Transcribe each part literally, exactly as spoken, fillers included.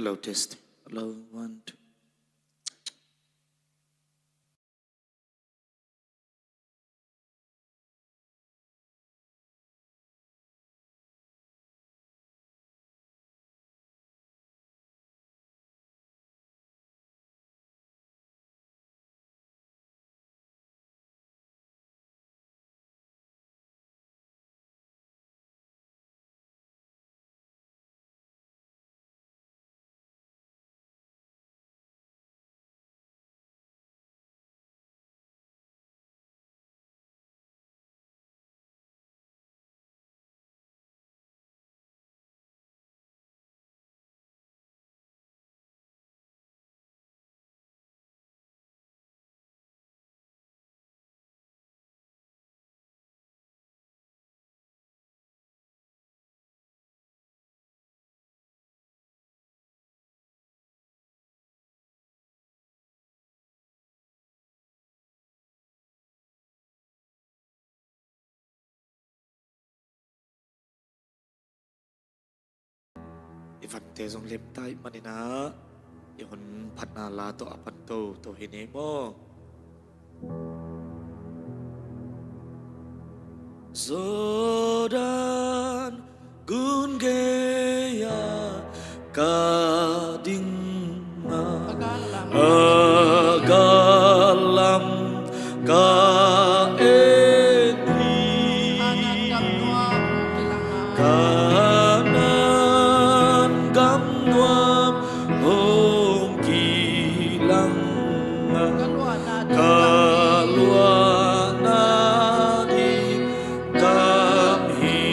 Hello, test. Hello, one, two. I vante zong lem ta ahih manin ah, i hun phatna la tawh a pan toto hi ni maw? Jordan gun gei-ah ka ding a, a gal lam ka en hi. Kanaan gam nuam hong kilang a, ka luahna ding gam hi.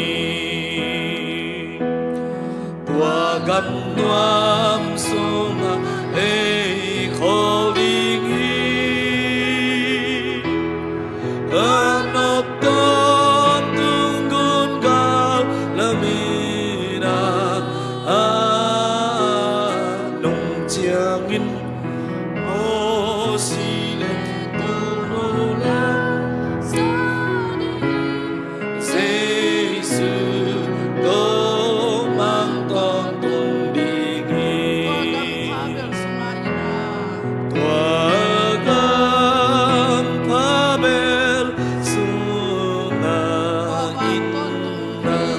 Tua gam nuam sungah ei khol ding hi. A nop tawntung gun gal lamin ah, a nung ciangin Mosi le Aaron Jesu tawh mang tawntung ding hi. Tua gam pha bel sungah in ah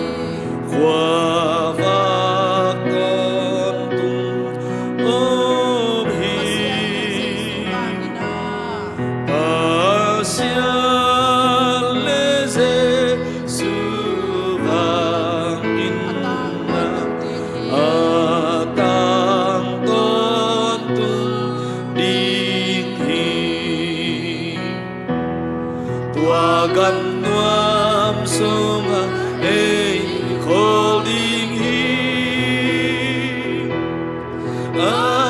khuavak tawntung om hi. Pasian le Jesu vangin a tang tawntung ding hi. Tua gam nuam sungah ei khol ding hi. A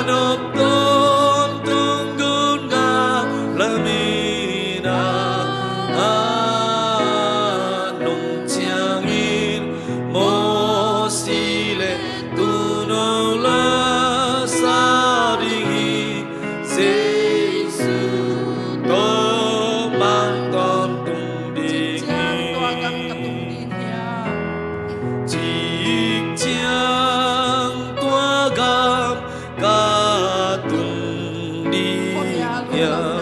nop tawntung gun gal lamin ah, a nung ciangin Mosi le Aaron la sa ding hi. Jesu tawh mang tawntung ding hi. Cik ciang tua gam ka tung ding hiam?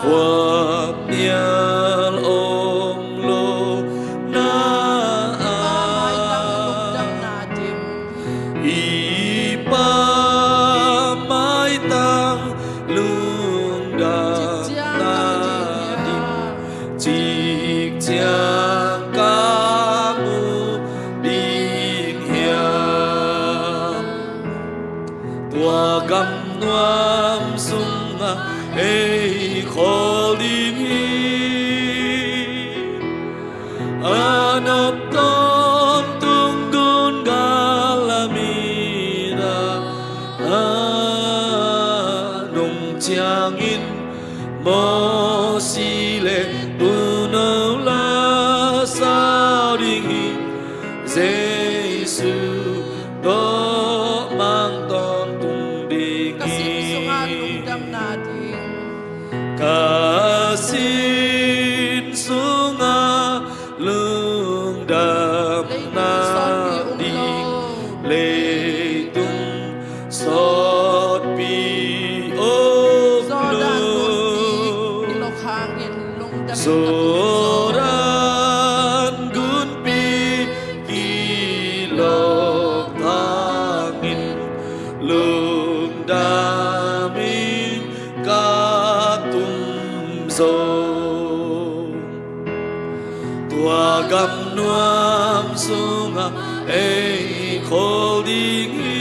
Khuamial om lo na ah, i Pa maitang lungdamna ding cik ciang ka mu ding hiam? Tua gam nuam sungah ei khol ding hi. A nop tawntung gun gal lamin ah, a nung ciangin Mosi le Aaron la sa ding hi. Jesu tawh mang tawntung ding hi. Ka sin sungah lungdamna ding. Ka sin sungah lungdamna ding. Leitung sawm Jordan gunpi kilawk thangin lungdamin ka tum zo. Tua gam nuam sungah ei khawl ding hi.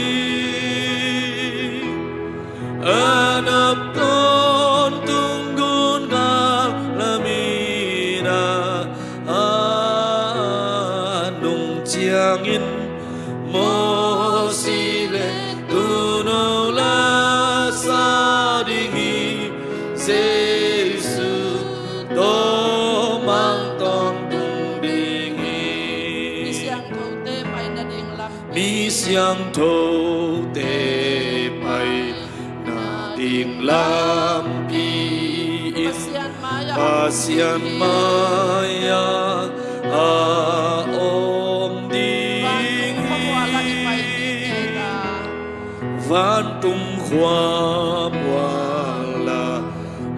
A nop tawntung gun ngal lamin a nung ciangin Mosi le Tuuno la sa ding hi. Jesu tawh mang tawntung ding hi. Mi siangthote pai nading lampi, mi siangthote pai nading lampi in Pasian mai-ah, Pasian mai-ah a om ding hi. Vantung khua mual ah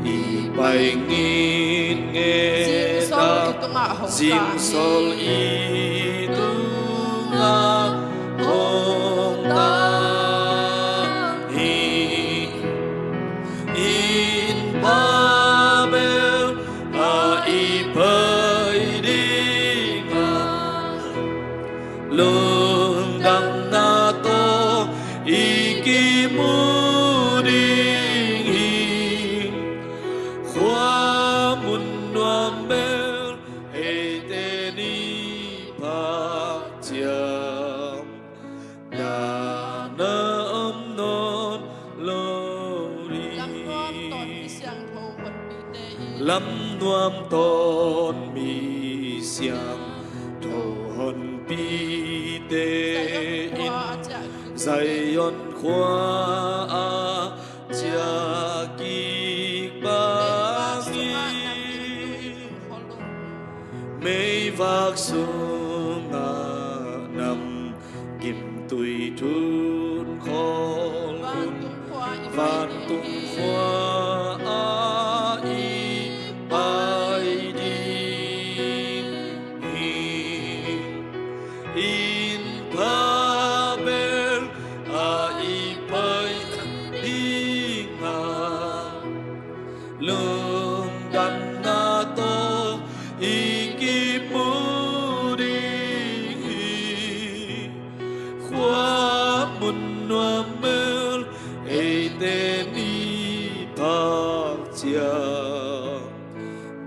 i pai ngitnget a, zingsol i tungah hong tang hi. Inn pha bel ah i pai ding a, lungdamna tawh i kimu ding hi. Khua mun nuam bel eite ni phak ciang dahna om nawn lo ding. Lam nuam tawn mi siangtho honpite in, lam nuam tawn mi siangtho honpite in Zion khua ah ciah kik bangin meivak sungah namgimtui thun khawl un. Vantung khua ah i pai ding hi. Inn pha bel ah i pai ding a, lungdamna tawh i kimu ding hi. Khua mun nuam bel eite ni phak ciang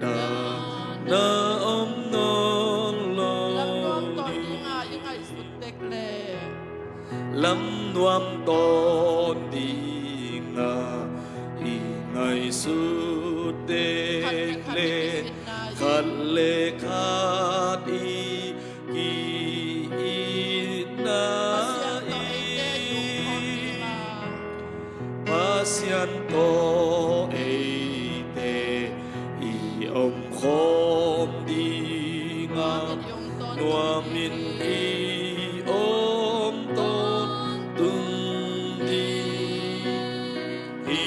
dahna om nawn lo ding. Lam nuam tawn ding a i ngaihsut tek leh, khat le khat i ki-itna in Pasian tawh eite i omkhawm ding a, nuamin i om tawntung ding hi.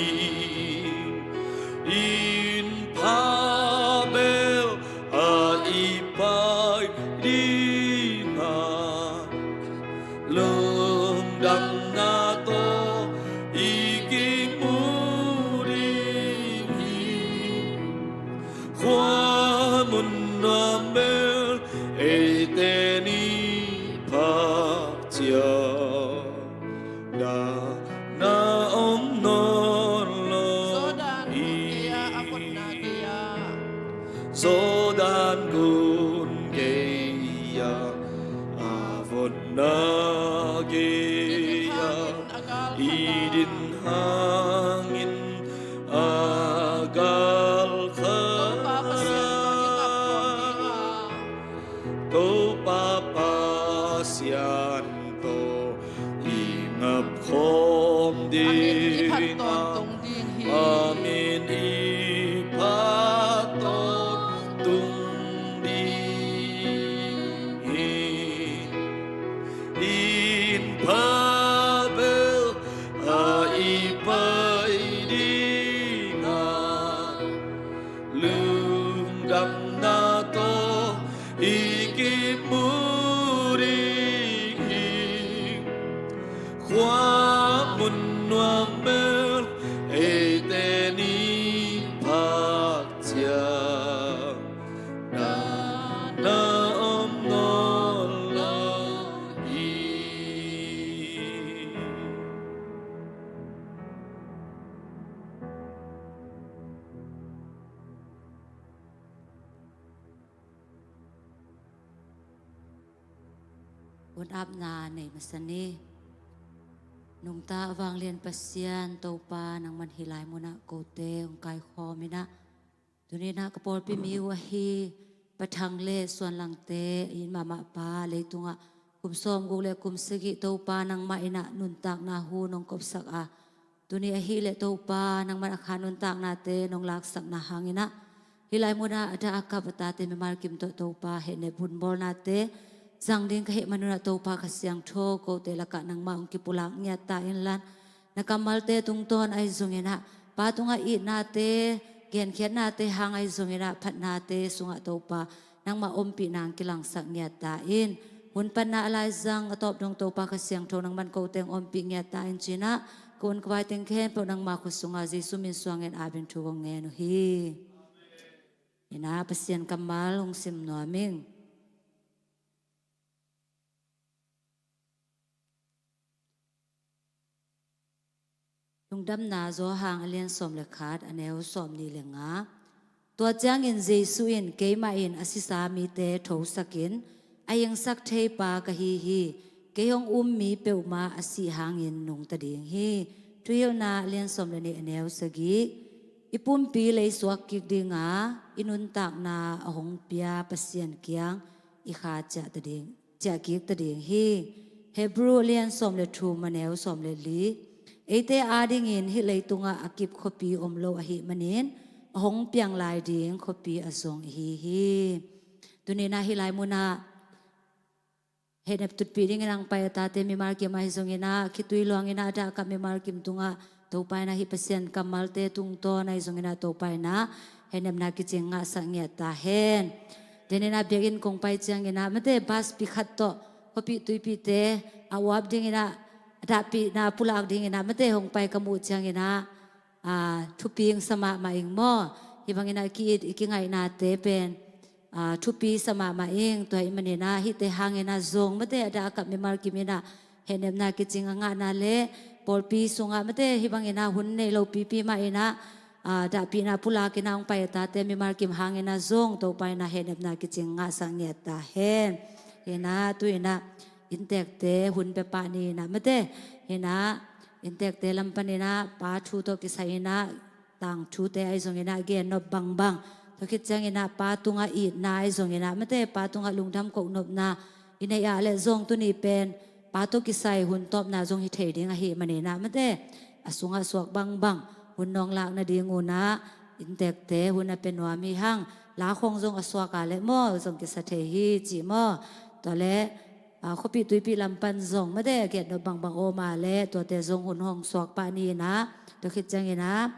Inn pha bel ah i pai ding a, lungdamna tawh i kimu ding hi. Khua mun nuam bel eite ni phak ciang dahna om nawn lo hi. Jordan gun gei-ah a votna gei-ah i din hangin a gal khat Topa Pasian tawh i ngap khawm ding a, a min i phat tawntung ding hi. Inn pha bel ah i pai ding a, lung Damna tawh i kimu ding hi. Khua mun nuam bel eite ni phak ciang na, na om nawn lo hi. Hun apna nei masa ni. Nungta vanglian Pasian Topa, nangman hih lai munah kote hong kaikhawm inah, tuni inah ka pawlpi mi uh ahi Pa Thang le Suan Langte in mahmah pa leitungah kum sawmguk le kum sagih Topa nangmah inah nuntakna hu nong kopsak a, tuni ahih leh Topa nangman a kha nuntaknate nong laksakna hang inah, hih lai munah a dah a kap a tate mimal kim tawh Topa hehnep hun bawlnate zang ding ka hih manunah Topa Kha Siangtho kote lakah nangmah hong kipulak ngiat ta inla, na kammalte tungtawn ahi zong inah, pa tungah itnate, genkhiatnate hang ahi zong inah, phatnate sungah Topa nangmah ompihna hong kilangsak ngiat ta in. Hun panna a laizang a tawp dong Topa Kha Siangtho nangman kote hong ompih ngiat ta in ci inah, ka un ka vai teng khempeuh nangmah khut sungah Jesu min suangin apin thu kong ngen uh hi. Inah Pasian kammal hong sim nuam ing. Lungdamna Johan a lian sawm le khat, a neu sawmnih le nga. Tua ciangin Jesu in, "Keimah in a sisa mite thosakin a hingsak thei pa ka hi hi. Kei hong um mi peuhmah a sih hangin nungta ding hi." Thuhilhna a lian sawm le nih, a neu sagih. I pumpi lei suak kik dinga i nuntakna a hong pia Pasian kiang i kha ciah ta ding, ciah kik ta ding hi. Hebrew a lian sawm le thum, a neu sawm le li. Eite adingin hih leitungah a kip khuapi om lo ahih manin, a hong piang lai ding khuapi a zong i hi hi. Tuni inah hih lai munah hehnep tutpih dingin hong pai a tate mimal kim ahi zong inah, khitui luang inah a dah a kap mimal kim tungah Topa inah hih Pasian kammalte tungtawn ahi zong inah Topa inah hehnepna kicing ngahsak ngiat ta hen. Tuni inah biakinn kong pai ciang inah, mate, bus pi khat tawh khuapi tuipite a uap ding inah, a dahpihna pulak ding inah, mate, hong pai ka muh ciang inah, aa, thupi hong sa mahmah ing maw. Hih bang inah ki-it i kingaihnate pen, aa, thupi sa mahmah ing. Tua ahih manin ah hihte hang inah zong, mate, a dah a kap mimal kim inah hehnepna kicing a ngahna le pawlpi sungah, mate, hih bang inah hun nei lo pipi mah inah, aa, dahpihna pulak inah hong pai a tate mimal kim hang inah zong Topa inah hehnepna kicing ngahsak ngiat ta hen. Inah tu inah inntekte hun pia pah ni inah, mate, inah inntekte lam pan inah pa thu tawh kisai inah tangthute ahi zong inah gennop bangbang, tua khit ciang inah pa tungah itna ahi zong inah, mate, pa tungah lungdam kohnopna i neih ah leh zong tuni pen pa tawh kisai hun tawpna zong hi thei ding ahih manin ah, mate, a sungah suak bangbang hun nong lak nading un ah inntekte hun a pia nuam hi hang. La khawng zong a suak a leh maw, zong kisa thei hi ci maw. Tua leh, aa, khuapi tuipi lam pan zong, mate, a gennop bangbang om a leh tuate zong hun hong suak pah ni inah, tua khit ciang inah,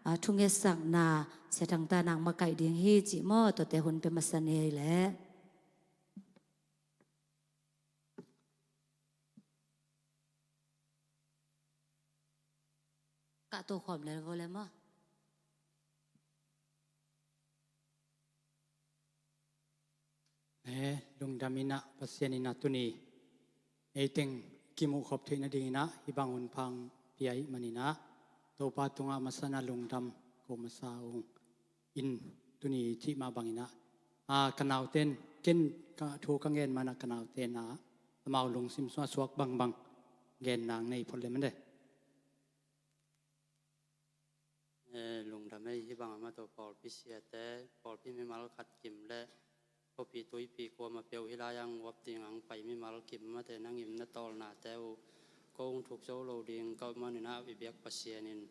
aa, thungetsakna Sia Thang Tanang makaih ding hi ci maw, tuate hun pia masa ni ei leh. Ka to khawm lel vo le maw. Eh, lungdam inah Pasian inah tuni ei teng kimuh khop theih nading inah hih bang hun pha hong pia ahih manin ah Topa tungah masa inah lungdam ko masa ung. In tuni cih mah bang inah, ah, ka naute in, ken ka thu ka ngen man ah ka naute in ah amau lungsim sungah suak bangbang genna hong nei phot le mate. Eh, lungdam ei, hih bang a mah tawh pawlpi siate, pawlpi mimal khat kim le khuapi tuipi kuamah peuh hih lai-ah hong uap ding hong pai mimal kim, mate, na ngim na tawlnate uh ko hong thuk zo lo ding ka hih manin ah i biak Pasian in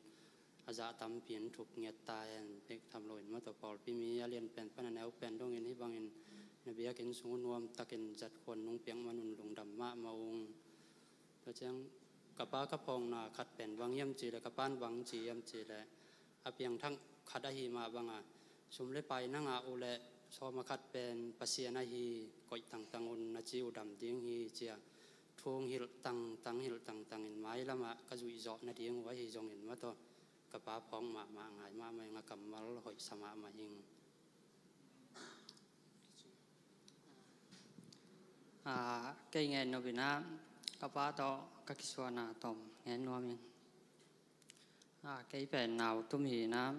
a zah tampi in thuk ngiat ta hen. Bek tham loin mah tawh pawlpi mi a lian pen pan a neu pen dongin hih bangin na biakinn sung uh nuamtakin zat khuan nong piak man un lungdam mahmah ung. Tua ciang ka pa ka phawkna khat pen bang hiam cih leh, ka pa'n bang ci hiam cih leh, a piangthak khat ahih mah bangin Sum le pai na ngah uh leh sawm a khat pen Pasian ahi, koih tangtang un na ci uh dam ding hi, ci a thu hong hilh tangtang, hilh tangtang in mailam ah ka zuih zawh nading uh ahi zongin maw, tua ka pa phawk mahmah, ngai mahmah ing, a kammal hoihsa mahmah ing. Ah, kei ngen nop in ah ka pa tawh ka kisuahna tawm ngen nuam ing. Ah, kei pen nau tum hi in ah,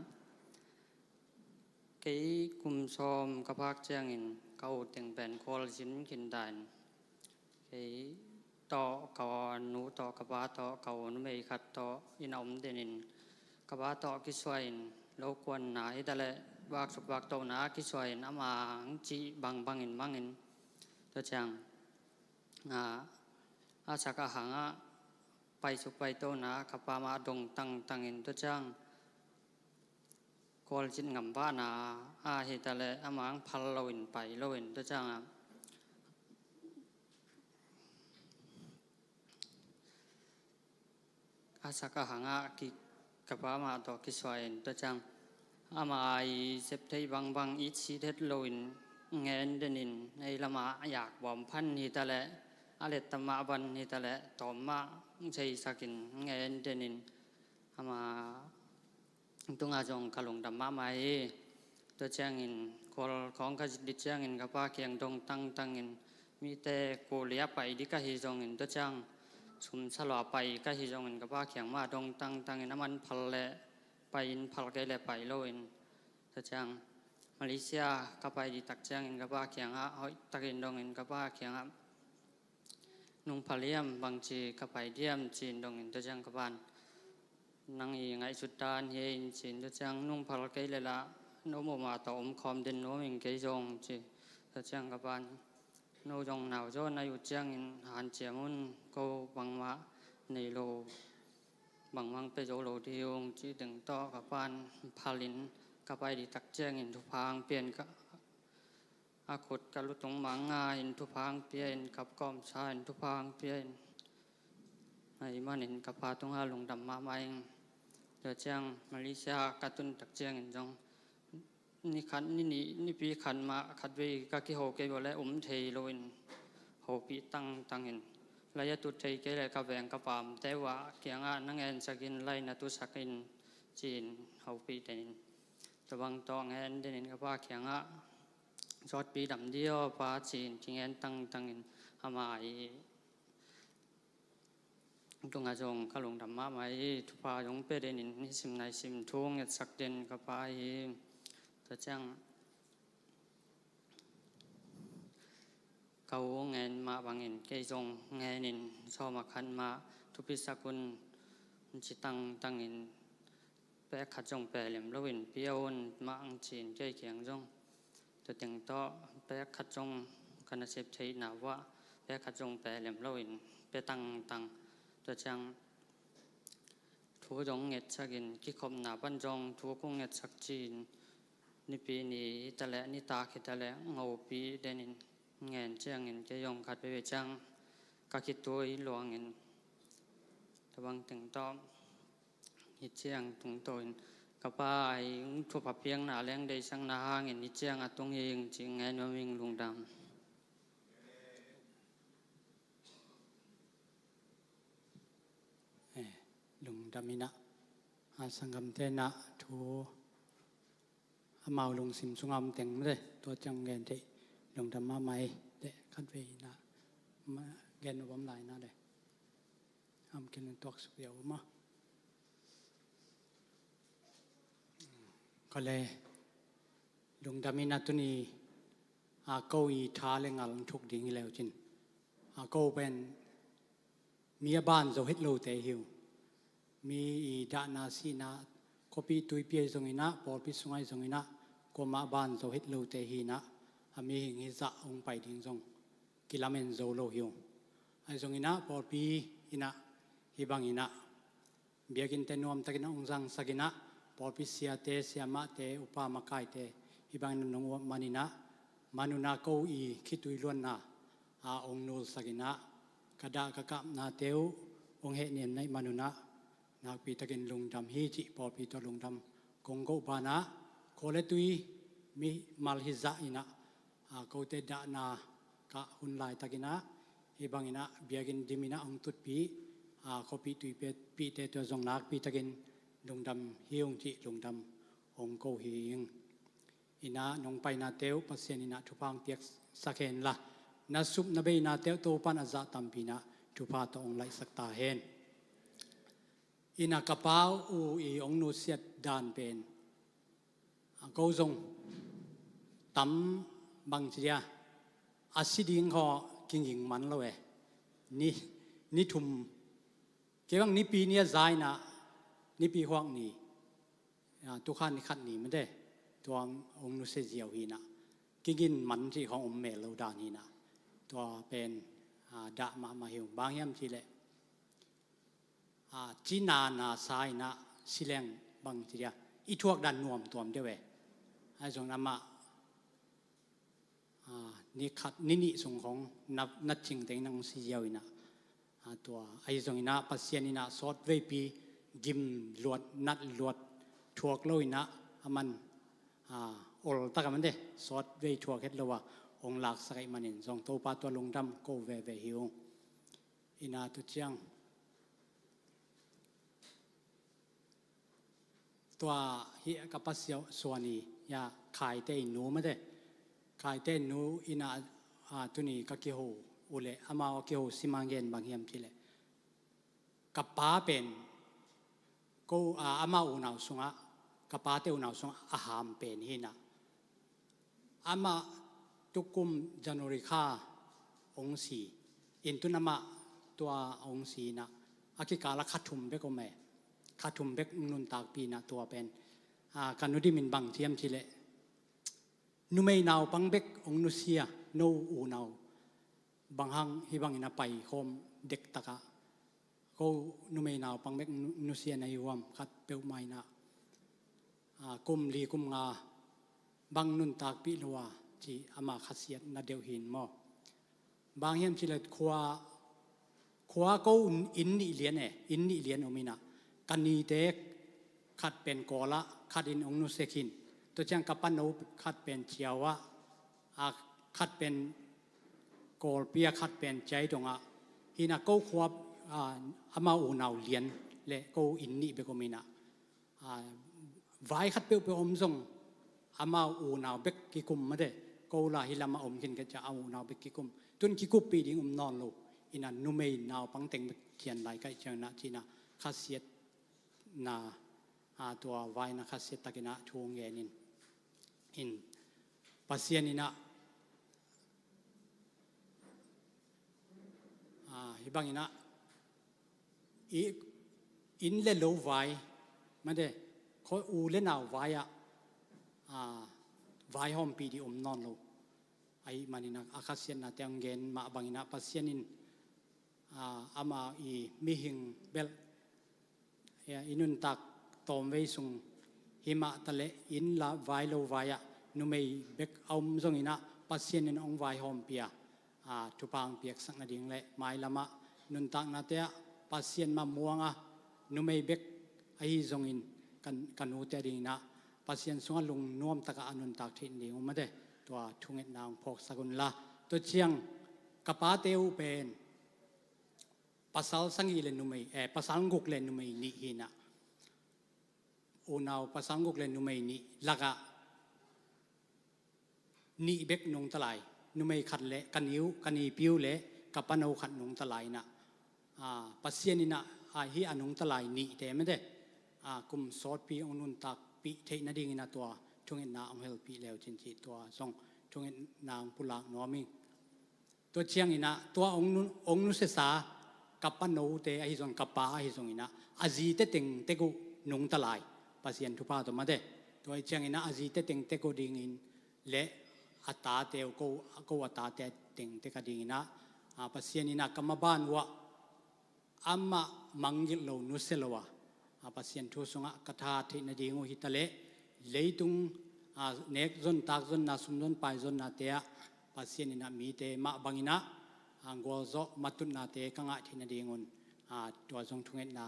kei kum sawm ka phak ciangin ka u teng pen khualzin khin ta in, kei tawh ka nu tawh ka pa tawh ka u numei khat tawh inn a om den in, ka pa tawh kisuah in, lokuanna hi ta leh vaksuk vaktohna kisuah in, amah hong cih bangbang in mang in, tua ciang, ah, a sak a hang ah paisuk paitohna ka pa mah dong tangtang in, tua ciang khualzin ngambahna ah hi ta leh amah hong phal lo in, pai lo in, tua ciang ah a sak a hang ah ki, ka pa mah tawh kisuah in, tua ciang amah a i sep theih bangbang i cih het lo in ngen den in, ei lam ah yak bawm phan hi ta leh, a letta mah ban hi ta leh, tawm mah zeisak in ngen den in, amah tungah zong ka lungdam mahmah hi. Tua ciangin khual khawng ka zit ding ciangin ka pa kiang dong tangtang in, mite kuli a pai ding ka hi zongin, tua ciang sum sa lua pai ka hi zongin ka pa kiang mah dong tangtang in, a man phal leh pai in, phal kei leh pai lo in, tua ciang Malaysia ka pai ding tak ciangin ka pa kiangah hoih takin dong in, ka pa kiangah nung phal hiam, bangci ka pai diam ci in dong in, tua ciang ka pa in nang i ngaihsut dan hi ei in ci in, tua ciang nung phal kei leh lah no mah tawh om khawm den nuam ing kei zong ci. Tua ciang ka pa in no zong nau zaw na hi uh ciangin hanciam un, ko bangmah nei lo, bangmah pia zo lo ding hi ung ci teng tawh ka pa in phal in, ka pai ding tak ciangin thupha hong pia in, ka a khut ka lutung mah nga in thupha hong pia in, kap kawmsa in thupha hong pia in, ahih manin ka pa tungah lungdam mahmah ing. Tua ciang Malaysia ka tun tak ciangin zong ni khat, ni nih, nipi khat mah khatvei ka kiho kei uh leh um thei lo in hopih tangtang in, lai a tut thei kei leh ka veng ka pamte uh a kiangah na ngensak in, lai na tusak in ci in hopih den in, tua bang tawh ngen den in ka pa kiangah zawtpi dam dih aw pa ci in kingen tangtang in, amah i tungah zong ka lungdam mahmah hi. Thupha zong pia den in, nisim naisim thu ngetsak den ka pa hi. Tua ciang ka u ngen mah bangin kei zong ngen in, sawm a khat mah thupisak un ci tangtang in, pek khat zong pia lem lo in pia un mah hong ci in, kei kiang zong tua teng tawh pek khat zong ka nasep theihna uh ah pek khat zong pia lem lo in pia tangtang. Tua ciang thu zong ngetsak in, kikhopna pan zong thu kong ngetsak ci in, nipi ni hi ta leh nitak hi ta leh ngopih den in ngen ciangin kei zong khat veve ciang ka khitui luang in, tua bang teng tawh hi ciang tungtawn in ka pa i thupha piakna leng deihsakna hangin hi ciang a tung hi ing ci ngen nuam ing. Lungdam. Eh, lungdam in ah, a sanggamte in ah thu amau lungsim sungah om teng mate, tua ciang gen theih lungdam mahmah hi. Te khatvei in ah ma, gen uh bawm lai in ah le, am kin tuaksuk ziau maw? Ka le, lungdam in ah tuni a ko i tha le ngal thuk ding hi leu cin, a ko pen mi a ban zo het lote hi uh. Mi i dahna sihna, khuapi tuipi ahi zongin ah, pawlpi sung ahi zongin ah, kuamah ban zo het lote hi in ah, a mihing hi zah hong pai ding zong kilamen zo lo hi uh. Ahi zongin ah pawlpi in ah hih bangin ah biakinnte nuamtakin a hong zangsak in ah, pawlpi siate, siamahte, upa makaite hih bangin a nong uap manin ah, man un ah ko i khitui luanna a hong nulsak in ah, ka dah ka kapnate uh hong hehnem na hih man un ah, nakpitakin lungdam hi cih pawlpi tawh lungdam kong koh banah, khua le tui mimal hi zah in ah, a, kote dahna kah hun laitakin ah, hih bangin ah biakinn dimin ah hong tutpih, a, khuapih tuipihte tua zong nakpi takin lungdam hi ung cih lungdam hong ko hi ing. In ah nong painate uh Pasian in ah thupha hong piaksak hen la, na sup na beinate uh Topa'n a zah tampi in ah thupha tawh hong laihsak ta hen. In ah ka pa uh i hong nusiat dan pen, a, ko zong tam bang ci dia, a si ding khaw kinging man lo e. Ni, ni thum, kei bang Nipi ni a za in ah, Nipi khuak ni, a, tukha ni khat ni mate, tua hong nusia ziau hi in ah, kingin man cih khawng om mel lo dan hi in ah, tua pen, a, dah mahmah hi ung. Bang hiam cih leh, a, cina na sa in ah si leng bang ci dia, i thuak dan nuam tuam deuh e. Ahi zong amah, a, ni khat ni nih sung khawng na, na cingteng nang si ziau in ah, a, tua ahi zong in ah Pasian in ah sawtveipi gim luat nat luat thuak lo in ah, aman, a, ol tak a mate, sawtvei thuak het lo a hong laksak ahih manin zong Topa tua lungdam ko veve hi ung. In ah tu ciang tua hih ka pa Suan i, ya, Khaite i nu mate, Khaite i nu in ah, a, tuni ka kiho uh leh amau a kiho sima gen bang hiam cih leh, ka pa pen ko, a, amau unau sungah, ka pate unau sungah a ham pen hi in ah, amah tukum January kha hong si in, tun amah tua hong si in ah, a kikal ah kha thum bek om e. Kha thum bek nuntakpih in ah tua pen, a, ka nu dimin bang ci hiam cih leh, numei naupang bek hong nusia no unau bang hang hih bangin a paikhawm dektak ah, ko numei naupang bek nu, nusia na hi uh hiam, khat peuhmah in ah, a, kum li kum nga bang nuntakpih lo a, ci ama khasiatna deuh hi in maw. Bang hiam cih leh khua, khua ko inn nih lian e, inn nih lian om in ah, ka nite khat pen Kawl ah, khat in hong nusia khin. Tua ciang ka pano khat pen Ciau ah, a, khat pen Kawlpi ah, khat pen Ciaidong ah. Hi in ah ko khua, a, amau unau lian leh ko inn nih bek om in ah, a, vai khat peuhpeuh om zong amau unau bek kikum mate, ko la hih lam ah om khin ka cia, a unau bek kikum. Tun kikuppih ding om nawn lo. In ah numei naupang teng bek kian lai ka hih ciang in ah, ci in ah khasiatna, a, tua vai in ah khasiat takin ah thu hong gen in, in Pasian in ah, a, hih bangin ah, i, inn le lo vai mate, khaw u le nau vai ah, a, vaihawmpih ding om nawn lo. Ahih manin ah, a khasiatnate hong gen mah bangin ah Pasian in, a, ama i mihing belh, ya, i nuntak tawmvei sung himah taleh inn la vai lo vai ah numei bek a om zong in ah Pasian in hong vaihawmpih a, a, thupha hong piaksak nading leh mailam ah nuntaknate ah Pasian mah muang a numei bek ahi zongin ka, ka nute a ding in ah Pasian sungah lungnuam tak ah a nuntak theih nading uh mate, tua thungetna hong phawksak un la. Tua ciang ka pate uh pen pasal sagih le numei, eh, pasal guk le numei nih hi in ah, unau pasal guk le numei nih lakah nih bek nungta lai, numei khat le ka ni uh, ka nipi uh le ka pano khat nungta lai in ah, a, Pasian in ah, a, hih a nungta lai nihte mate, a, kum sawtpi hong nuntakpih theih nading in ah tua thungetna hong helpih le uh cin cih, tua zong thungetna hong pulak nuam ing. Tua ciang in ah, tua hong nu, hong nusiasa ka panote ahi zong, ka pa ahi zong in ah, a zite tengtek uh nungta lai, Pasian thupha tawh mate. Tua ahih ciang in ah, a zite tengtek uh dingin le a tate uh, ko, ko a tate tengtek a ding in ah, a, Pasian in ah ka maban uh ah amah mangngilh lo, nusia lo a, a, Pasian thu sungah ka tha theih nading uh hi taleh, leitung, a, nek zon, tak zonna, sum zon, pai zonnate ah Pasian in ah mite mah bangin ah, a, gualzawh matutnate ka ngah theih nadingun, a, tua zong thungetna,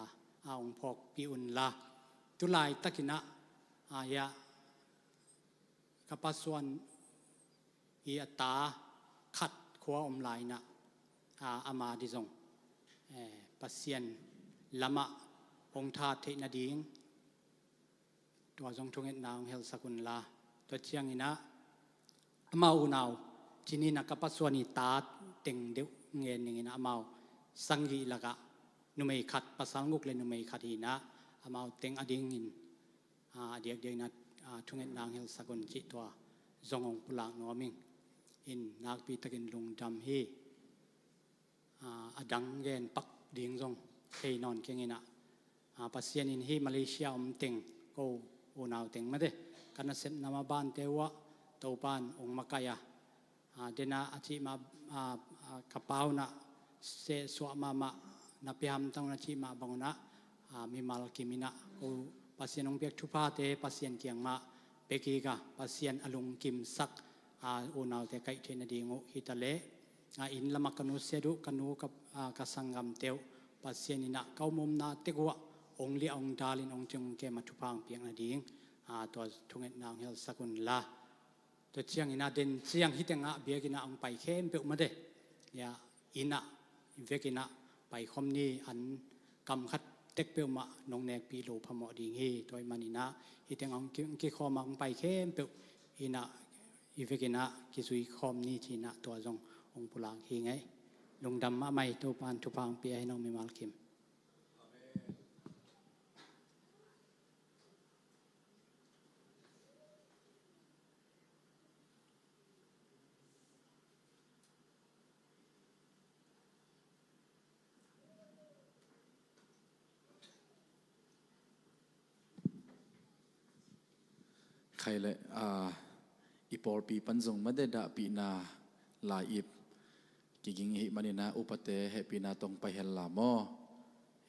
a, hong phawkpih un la. Tu laitakin ah, a, ya, ka pasuan i a ta khat khua om lai-in ah, aa, ama ding zong, eh, Pasian lamah hong that theih nading tua zong thungetna hong helsak unla. Tua ciangin ah amau unau cinin ah ka pasuan i ta teng deuh ngen ningin ah amau sagih lakah numei khat, pasal guk le numei khat hi-in ah amau teng adingin, aa, a diakdiakin ah, aa, thungetna hong helsak un cih tua zong hong pulak nuam ing. In nakpi takin lungdam hi. Aa, a dang gen pak ding zong thei nawn keng in ah, aa, Pasian in hih Malaysia om teng, ko unau teng mate, ka nasepna mabante uh ah Topa'n hong makaih a, aa, den a, a cih mah, aa, aa, ka pau in ah sehsuah mahmah na pia hamtang un a cih mah bang un ah, aa, mimal kim in ah ko Pasian hong piak thuphate Pasian kiang mah pia kik a, Pasian a lungkimsak, aa, unaute kaih theih nading uh hi ta leh, aa, inn lamah ka nusiat uh, ka nu, ka, aa, ka sanggamte uh Pasian in ah ka omomna tek uh ah hong liah hong dalin hong cing hong kem a thupha hong piak nading, aa, tua thungetna hong helsak unla. Tua ciangin ah den ciang hih tengah biakinn ah hong pai khempeuh mate, ya, inn ah, vekin ah paikhawm ni, an kam khat tek peuhmah nong nekpih loh phamawh ding hi. Tua ahih manin ah hih tengah hong ki, hong kikhawm a hong pai khempeuh inn ah, i vekin ah kizui khawm ni ci-in ah tua zong hong pulak hi ing ei. Lungdam mahmah hi. Topa'n thupha hong pia hen aw mimal kim. Khai le, aa, i pawlpi pan zong mate dahpihna lai-ip kiging ahih manin ah upate hehpihna tawh hong pai hen la maw.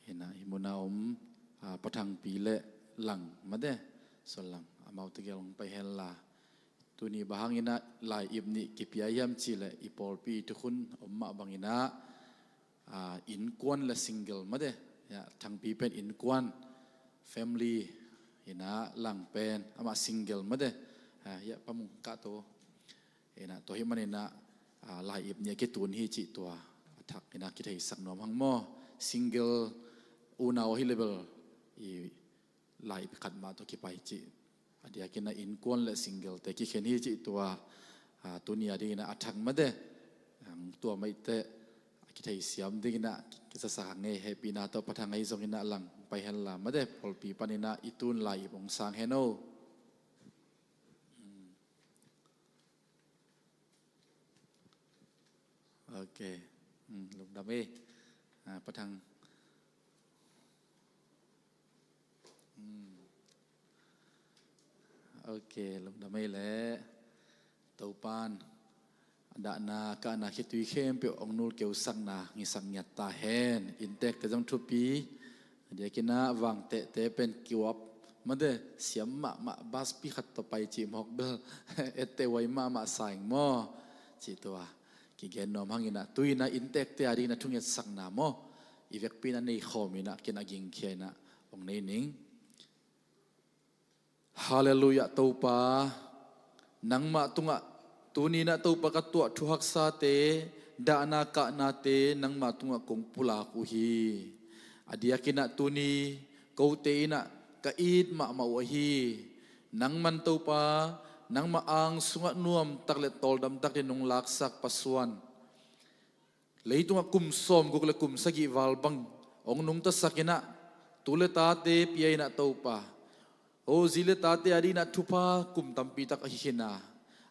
Hi-in ah hih mun a om, aa, Pa Thangpi le Lang mate, Suan Lang, amaute gel hong pai hen la. Tuni bang hangin ah lai-ip nih kipia hiam cih leh i pawlpi thukhun om mah bangin ah, aa, innkuan le single mate. Ya, Thangpi pen innkuan, family, hi-in ah Lang pen amah single mate. Aa, ya, Pa Mung kah to. Hi-in ah tua ahih manin ah, aa, lai-ip nih a kitun hi cih tua a thakin ah kitheisak nuam hang maw. Single unau ahi leh bel i lai-ip khat mah tawh kipai cih. A diakin ah innkuan le single-te kikhen hi cih tua, aa, tuni a dingin ah a thak mate. Aa, tua mah teh a kitheisiam dingin ah kizasak hang ei. Hehpihna tawh Pa Thang ahi zongin ah Lang pai hen la mate, pawlpi panin ah i tun lai-ip hong sang hen aw. Ok. Hmm, lungdam ei. Ah, Pa Thang. Hmm. Ok, lungdam ei leh. Topa'n a dahna kahna khitui khempeuh hong nulkeusakna hong hisak ngiat ta hen. Inntekte zong thupi. A diakin ah vangtehte pen kiuap mate, siam mahmah, bus pi khat tawh pai cih mawk bel etteh huai mahmah sa ing maw. Cih tua kigen nuam hangin ah tu-in ah inntekte a dingin ah thungetsakna maw, i vekpi-in ah nei khawm in ah ken a gingkhia in ah hong nei ning. Halleluiah Topa, nangmah tungah tuni-in ah Topa ka tuah thuhaksate, dahna kahnate nangmah tungah kong pulak uh hi. A diakin ah tuni kote in ah ka it mahmah uh ahi. Nangman Topa, nangmah ang sungah nuamtak le tawldamtak in nong laksak pasuan, leitungah kum sawmguk le kum sagih val bang hong nungtasak in ah, tu le tate pia in ah Topa, o zi le tate a dingin ah thupha kum tampi tak ahi khin a,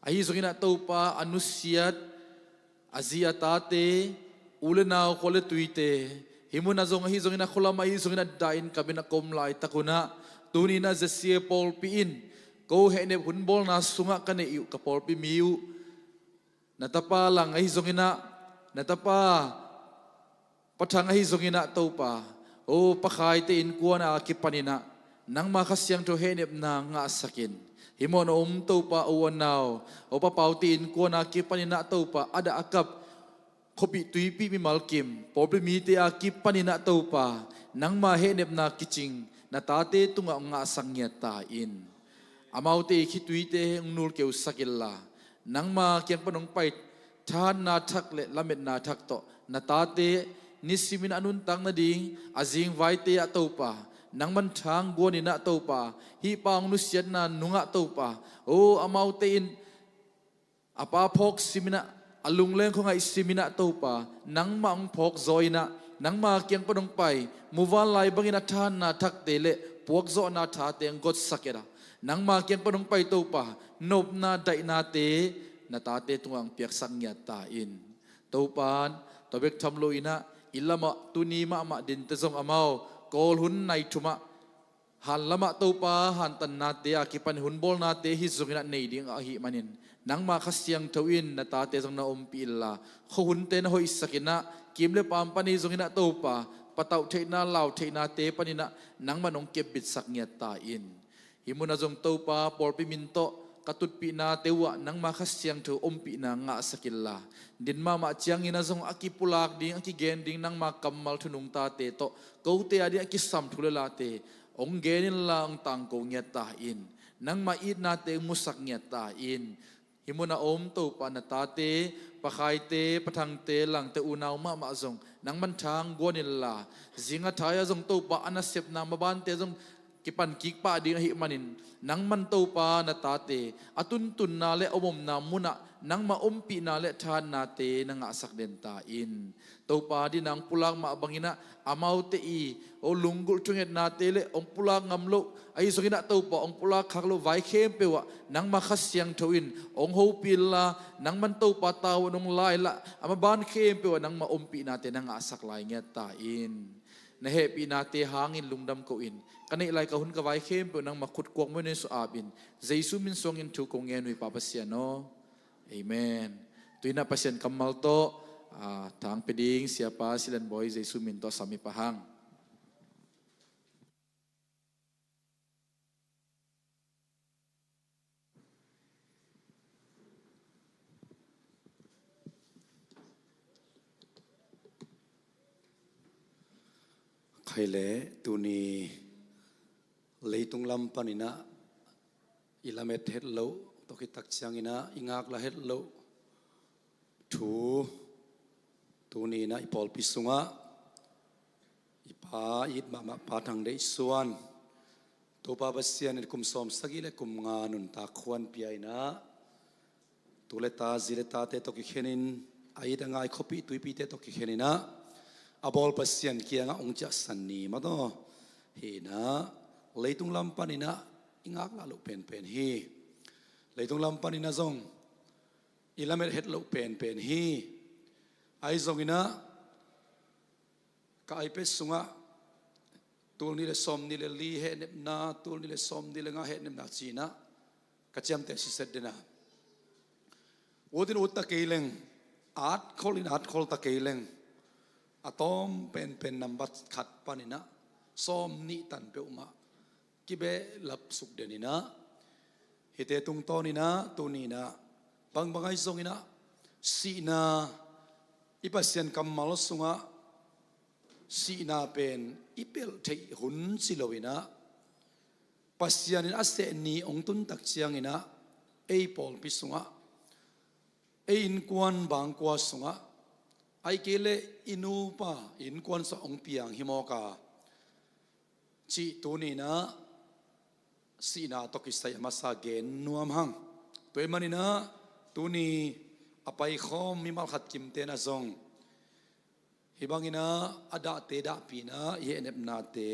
ahi zongin ah Topa a nusiat a zi a tate, u le nau, khua le tuite, hih mun ah zong ahi zongin ah khua lam ahi zongin ah dahin kap in ah ka om laitak un ah, tuni-in ah Z C A pawlpi in ko hehnep hunbawlna sungah ka neih uh ka pawlpi mi uh, na tapa Lang ahi zongin ah, na tapa Pa Thang ahi zongin ah Topa, o Pa Khaite innkuan a kipanin ah nangma Kha Siangtho hehnepna ngahsak in. Hih mun a om Topa, o unau, o Pa Paute innkuan a kipanin ah Topa, a dah a kap khuapih tuipih mimal kim, pawlpi mite a kipanin ah Topa, nangma hehnepna kicing na tate tungah ngahsak ngiat ta in. Amaute i khituite hong nulkeusak inla, nangma kiang pan hong pai thahatna thak le lametna thak tawh na tate nisimin a nuntak nading a zingvaite ah Topa, nangman thang guanin ah Topa, hih pa hong nusiatna nungah Topa, o amaute in a pa phawk simin ah, a lungleng khua ngaih simin ah Topa, nangmah hong phawk zaw in ah, nangma kiang pan hong pai muvanlai bangin a thahatna thakte le puakzawhna thate hong gotsak et a, nangma kiang pan hong pai Topa, nopna daihnate na tate tungah hong piaksak ngiat ta in. Topa, tua bek tham loin ah i lamah tuni mahmah dinte zong amau Kawl hun nai thum ah, han lamah Topa hantannate a kipan hunbawlnate hih zongin ah nei ding ahih manin, nangma Kha Siangtho in na tate zong na ompih inla, khuahunte na hoihsak in ah, kim le paam pan hih zongin ah Topa, patauh theihna lau theihnate panin ah nangman hong kepbitsak ngiat ta in. Hih munah zong Topa, pawlpi min tawh ka tutpihnate uhah nangma Kha Siangtho ompihna ngahsak inla, din mahmah ciangin ah zong a kipulak ding, a kigen ding nangma kammal thunungtate tawh kote a ding a kisam thu le late hong gen inla hong tangko ngiat ta in. Nangma itnate hong musak ngiat ta in. Hih munah om Topa, na tate, Pakhaite, Pathangte, Langte, unau mahmah zong nangman thang guan inla, zinga thai-ah zong Topa, a nasepna mabante zong kipan kik pah ding ahih manin, nangman Topa, na tate a tuntunna le a omomna munah nangma ompihna le thahatnate na ngahsak den ta in. Topa, din a hong pulak mah bangin ah amaute i, o, lunggulh thungetnate le hong pulak ngam loh, ahi zongin ah Topa, hong pulak khak loh vai khempeuh ah nangma Kha Siangtho in hong hopih inla, nangman Topa tavuan hong la inla, a maban khempeuh ah nangma ompihnate na ngahsak lai ngiat ta in. Na hehpihnate hangin lungdam ko-in, ka neih lai ka hun ka vai khempeuh nangma khutkuak muanhuai sung apin, Jesu min suangin thu kong ngen uh hi, Pa Pasian aw. Amen. Tu-in ah Pasian kammal tawh, ah, thang pia ding Siapa Silen Bawi Jesu min tawh sam hi pah hang. Khai le tuni leitung lam panin ah i lamet het loh, tua khit tak ciangin ah i ngaklah het loh thu, tuni-in ah i pawlpi sungah i pa, i it mahmah Pa Thang Deih Suan, Topa Pasian in kum sawmsagih le kum nga nuntak khuan pia-in ah, tu le ta, zi le tate tawh kikhenin, a it a ngai khuapih tuipite tawh kikhenin ah, a bawl Pasian kiangah hong ciahsan ni mah tawh hi-in ah, leitung lam panin ah i ngaklah loh penpen hi. Leitung lam panin ah zong i lamet het loh penpen hi. Ahi zongin ah ka iPad sungah tul nih le sawmnih le li hehnepna, tul nih le sawmnih le nga hehnepna ci-in ah ka ciamteh siset den a, ut in ut ta kei leng, at khol in at khol ta kei leng, a tawm penpen nambat khat panin ah sawmnih tan peuhmah kibehlap suk den in ah, hihte tungtawnin ah tuni-in ah bangbang ahi zongin ah sihna, i Pasian kammal sungah sihna pen i pelh theih hun ci loin ah, Pasian in a seh ni hong tun tak ciangin ah ei pawlpi sungah, ei innkuan bangkua sungah, ahih kei leh i nupa innkuan sungah hong piang hi mawk a, cih tuni-in ah sihna tawh kisai a masa gen nuam hang. Tua ahih manin ah tuni a paikhawm mimal khat kimte'n ah zong hih bangin ah a dahte dahpih-in ah i hehnepnate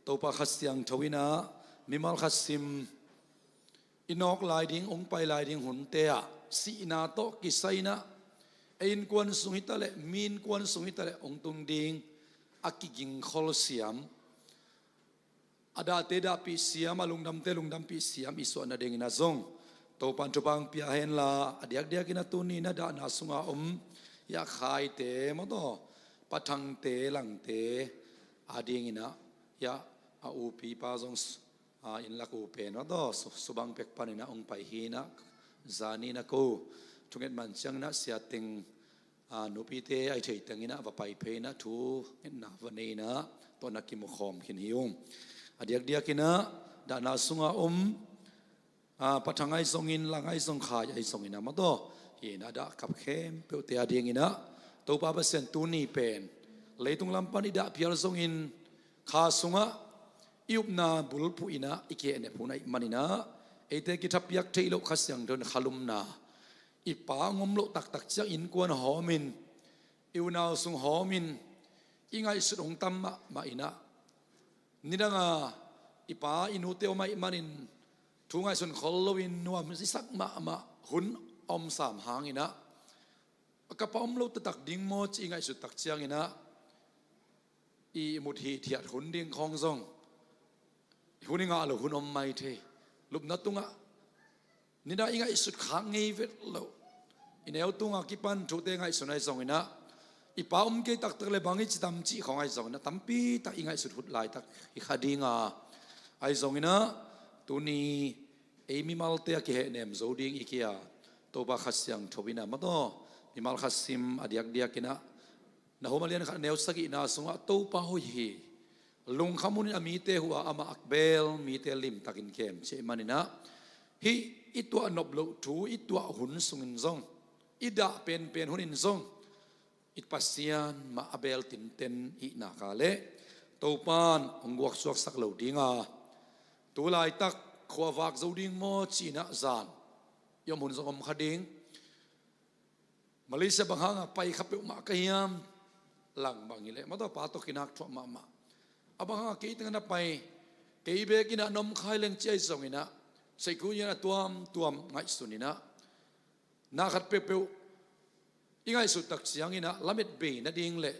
Topa Kha Siangtho in ah mimal khat sim i nawk lai ding, hong pai lai ding hunte ah sihna tawh kisai-in ah ei innkuan sung hi ta leh, mi innkuan sung hi ta leh hong tung ding a kigingkhol siam, a dahte dahpih siam, a lungdamte lungdampih siam i suah nadingin ah zong Topa'n thupha hong pia hen la, a diakdiakin ah tuni-in ah dahna sunga om, hiah Khaite maw tawh, Pa Thangte, Langte a dingin ah, hiah a upipa zong, a, inn lak u pen maw tawh, Su-, Subang pek panin ah hong pai hi-in ah, zani-in ah ko thunget man ciangin ah Sia Teng, a, nupite a i thei tengin ah va pai phei-in ah thungetna va nei-in ah tua-in ah kimukhawm khin hi ung. A diakdiakin ah dahna sunga om Ah, pathang ahi zongin, lang ahi zong, khai ahi zongin ah, mataw, hi-in ah dah kap khempeuhte adingin ah Topa Pasian, tuni pen leitung lam pan i dah phial zongin, kha sungah i upna bulphuh in ah i kihehnep hun ahih manin ah, eite kithapiak theih loh Kha Siangtho in khalumna, i pa hong om loh taktak ciang innkuan hawmin, i unau sung hawmin, i ngaihsut hong tam mahmah in ah, nidang a i pa i nute om ahih manin thu ngaihsun khol loin nuam i sak mahmah hun a om sam hangin ah, a ka pa om lo taktak ding maw ci i ngaihsut tak ciangin ah, i mut hithiat hun ding khawng zong, hun i ngah lo hun om mai thei. Lupna tungah nidang i ngaihsut khak ngei vet loh, i neu tungah kipan thute ngaihsun ahi zongin ah, i pa om kei taktak le bang i ci tam cih khawng ahi zongin ah, tampi tak i ngaihsut hut laitak hi kha ding a, ahi zongin ah, tuni ei mimalte a kihehnem zo ding i kia, Topa Kha Siangtho in ah, mataw, Mimal Khat Sim a diakdiak in ah, Nahum a lian khat neu sagihna sungah, Topa hoih hi, lungkham hunin a mite huh a, amah a beel mite limtakin kem ci ahih manin ah, hih i tuah nop loh thu, i tuah hun sungin zong, i dah penpen hunin zong, i Pasian mah a beel tinten i hih nak leh Topa'n hong guaksuaksak lo ding a, tu laitak khuavak zo ding maw ci-in ah zan i om hun zong om kha ding. Malaysia bang hanga pai kha peuhmah ka hiam? Lang bang hi leh, mataw, pa tawh kinak thuah mahmah. A bang hanga kei tengah na pai, kei bek in ah na om kha hi leng ci ahi zongin ah, seikhu in ah tuamtuam ngaihsun in ah, na khat peuhpeuh i ngaihsut tak ciangin ah lamet bei nading le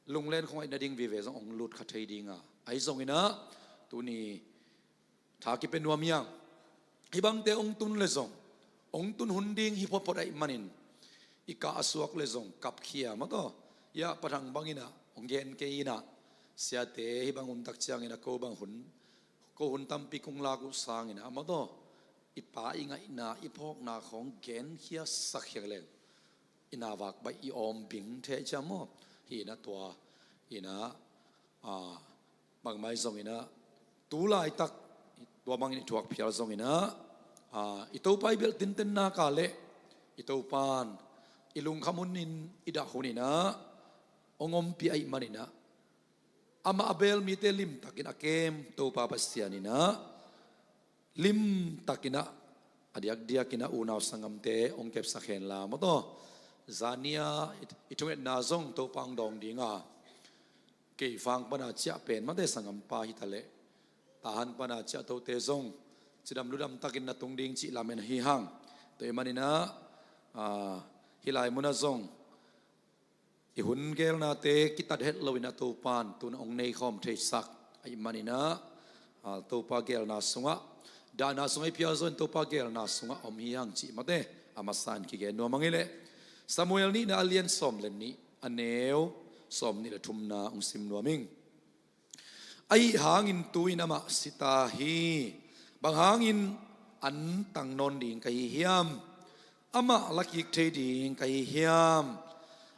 lunglen khong aih nading vive zong hong lut kha thei ding a, ahi zongin ah, tuni tha kipia nuam hi hang. Hih bangte hong tun le zong, hong tun hun ding hi photphot ahih manin, i kah a suak le zong kapkhia, mataw, ia pathang bangin ah hong gen kei in ah, siate, hih bang hun tak ciangin ah ko bang hun, ko hun tampi kong lak uh sangin ah, mataw, i pa i ngaihna, i phawkna khawng genkhiasak khia leng, i na vak baih, i awm bing thei ciam maw? Hi in ah, tua in ah, ah, bangmah ahi zongin ah, tu laitak tua bangin i thuak phial zongin ah, ah, i Topa i beel tinten nak leh, i Topa'n i lungkham hunin, i dah hunin ah hong ompih ahih manin ah, amah a beel mite limtakin a kem Topa Pasian in ah, limtakin ah, a diakdiakin ah unau sanggamte hong kepsak hen la, mataw. Zan ni-a i, i thungetna zong Topa hong dawng ding a, kei fang pana ciah pen, mate, sanggampa hi ta leh, Tahan pana ciah tote zong cidam ludam takin na tung ding cih lamen hi hang. Tua ahih manin ah, ah, hih lai munah zong i hun geelnate kitat het loin ah Topa'n tu-in hong neikhawm theisak ahih manin ah, ah, Topa geelna sungah, dahna sungah i phial zongin Topa geelna sungah om hi hang cih, mate, a masa in kigen nuam ing. Hi leh Samuel nihna a lian sawm le nih, a neu sawmnih le thumna hong sim nuam ing. Ahih hangin tu-in amah si ta hi. Bang hangin? An tang nawn ding ka hi hiam? Amah la kik thei ding ka hi hiam?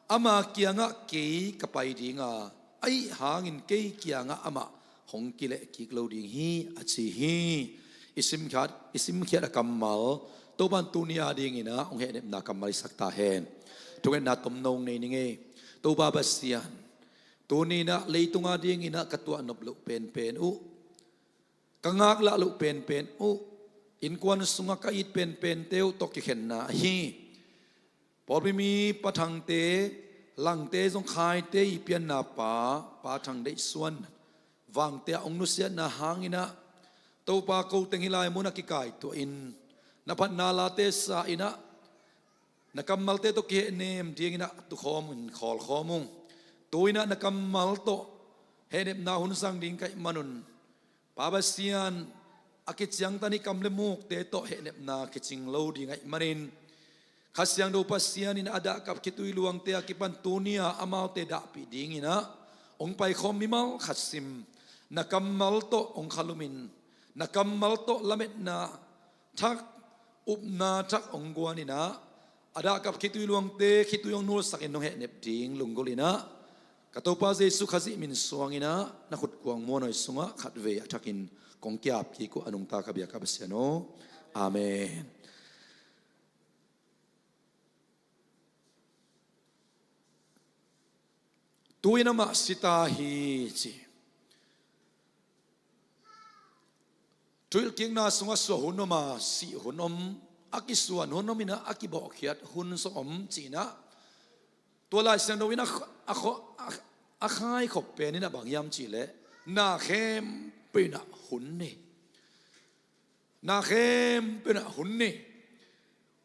Ama kiangah kei ka pai ding a, ahih hangin kei kiangah amah hong kileh kik lo ding hi, a ci hi. I simkhiat, i simkhiat a kammal Topa'n tuni adingin ah hong hehnepna kammal i sak ta hen. Thungetna tomno nei ning ei. Topa Pasian, tuni in ah leitung adingin ah ka tuahnop loh penpen uh, ka ngaklah loh penpen uh, innkuan sungah ka it penpente uh tawh kikhenna ahi pawlpi mi, pathangte, langte zong khaite i pianna pa, Pa Thang Deih Suan Vangte ah hong nusiatna hangin ah, Topa, ko teng hih lai munah kikaituahin na phatna late sa-in ah, na kammalte tawh kihehnem dingin ah tukhawm ung, khawlkhawm ung. Tu-in ah na kammal tawh hehnepna hun zang ding ka hih manun, Pa Pasian, a kiciangtan hih kam le mukte tawh hehnepna kicing lo ding ahih manin, Kha Siangtho Pasian in a dahkap khitui luangte a kipan tuni-a amaute dahpih dingin ah hong paikhawm mimal khat sim, na kammal tawh hong khalumin, na kammal tawh lametna thak, upna thak hong guanin ah, a dahkap khitui luangte khitui hong nulsakin hong hehnep ding lunggulhin ah, ka Topa Jesuh Khazih min suangin ah na khutkuang muanhuai sungah khatvei a thakin kong kiap kik uh, a nungta ka biak a Pasian aw. Amen. Tu-in amah si ta hi, ci. Thuhilhkikna sungah suah hun om a, sih hun om, a kisuan hun om inah, a kibawhkhiat hun zong om ci-inah, tua Lai Siangtho in a, a, a, a khaikhop pen inah bang hiam cihleh, na khempeuh inah hun nei. Na khempeuh inah hun nei.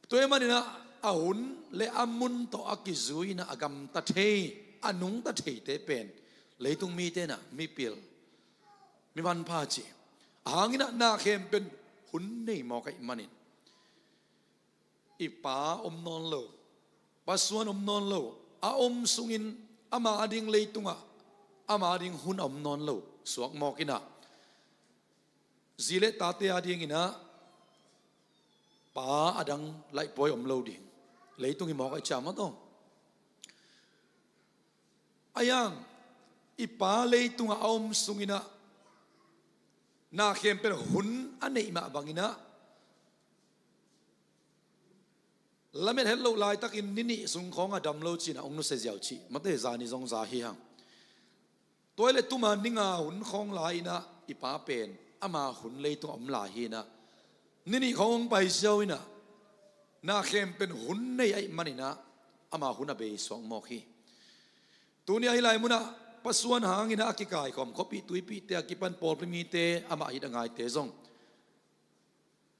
Tua ahih maninah a hun le a mun tawh a kizui inah a gamta thei, a nungta theite pen leitung mite inah mipil, mi manpha ci. A hang inah na khempeuh hun nei mawk ahih manin, i pa om nawn lo, pasuan om nawn lo, a om sungin ama ading leitungah ama ading hun a om nawn lo suak mawk inah, zi le tate ading inah pa adang laihpuai om lo ding leitung hi mawk ahih ciang maw taw. A hang i pa leitungah a om sung inah na khempeuh hun a neih mah bang inah, lamet het loh laitakin ni nih sung khawng a dam lo ci-inah hong nusia ziau cih, mate, zani zong za hi hang. Tua hi leh tuma ni nga hun khawng lai inah i pa pen ama hun leitung a om lai hi inah, ni nih khawng hong pai ziau inah, na khempeuh hun nei ahih maninah ama hun a bei suak mawk hi. Tuni a hih lai munah pasuan hang inah a kikaikhawm khuapih tuipihte a kipan pawlpi mite, amah hih a ngaite zong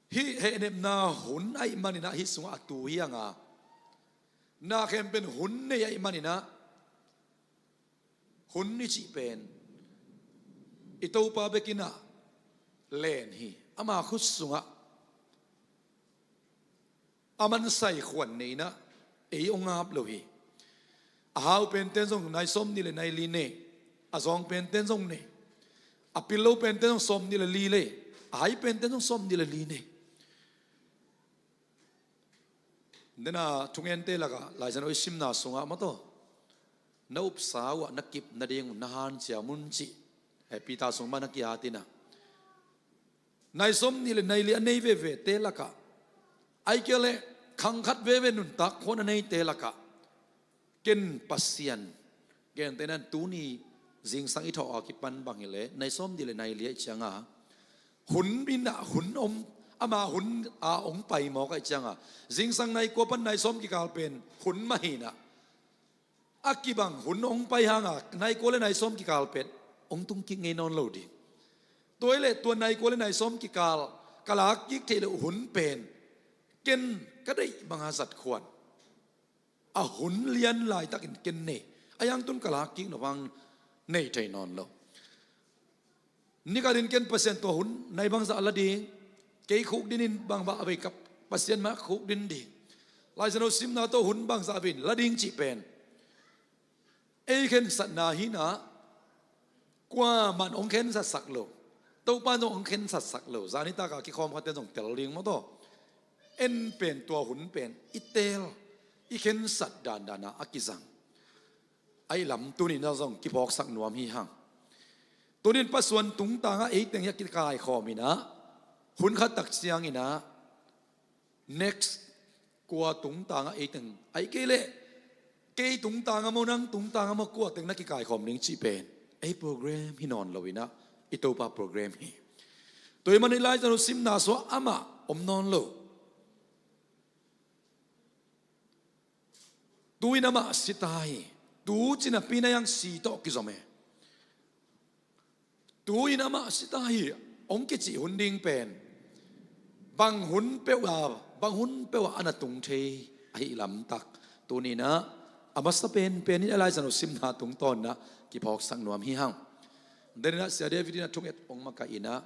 hih hehnepna hun ahih maninah hih sungah a tu hi hang a, na khempeuh hun nei ahih maninah, hun i cih pen i Topa bek inah len hi. Ama khut sungah a mansai khuan nei inah ei hong ap lo hi. A hau pente zong nai sawmnih le nai li nei, a zawng pente zong nei, a pil lo pente zong sawmnih le li nei, a hai pente zong sawmnih le li nei. Dena thungente lakah Lai Siangtho i simna sungah maw taw, na upsa uh ah na kip nading uh na hanciam un cih, eh, Peter sung mah na ki-at inah, nai sawmnih le nai li a nei vevete lakah, ahih kei leh khang khat veve nuntak khuan a neite lakah, ken Pasian, gentehna-in tuni zingsang i thawh a kipan bang hi leh nai sawmnih le nai li ahih ciang a, hun inah hun om, ama hun a hong pai mawk ahih ciang a, zingsang nai kua pan nai sawm kikal pen hun mah hi inah, a kibang hun hong pai hang a, nai kua le nai sawm kikal pen hong tung kik ngei nawn lo ding. Tua hi leh tua nai kua le nai sawm kikal ka lak kik theih loh hun pen ken ka deih bang a zat khuan, a hun lian laitakin ken nei, a hang tun ka lak kik nop hang nei thei nawn lo. Ni khatin ken Pasian tawh hun nai bangzah la ding, kei khukdin in bang vah a vei ka Pasian mah khukdin ding, Lai Siangtho simna tawh hun bangzah vei in la ding cih pen ei khensatna hi inah, kuamah in hong khensatsak lo, Topa in zong hong khensatsak lo. Zan nitak a kikhawm khatte zong tel ding maw taw. En pen tua hun pen i teel, i khensat dandan a a kizang ahih lam tuni inah zong kiphawksak nuam hi hang. Tuni in pasuan tungtangah eiteng hi a kikaikhawm inah, hun khat tak ciang inah next kua tungtangah eiteng, ahih kei leh kei tungtang a maw, nang tungtang a maw, kua teng na kikaikhawm ding cih pen ei program hi nawn lo inah, i Topa program hi. Tua ahih manin Lai Siangtho simna sungah amah om nawn lo. Tu-in amah si ta hi. Tu ci napi-in a hang si tawh kizom e. Tu-in amah si ta hi hong kicih hun ding pen bang hun peuh a, bang hun peuh a na tung thei ahih lamtak, tuni inah a masa penpen in a Lai Siangtho simna tungtawn inah kiphawksak nuam hi hang. Dena inah Sia David inah thunget hong makaih inah,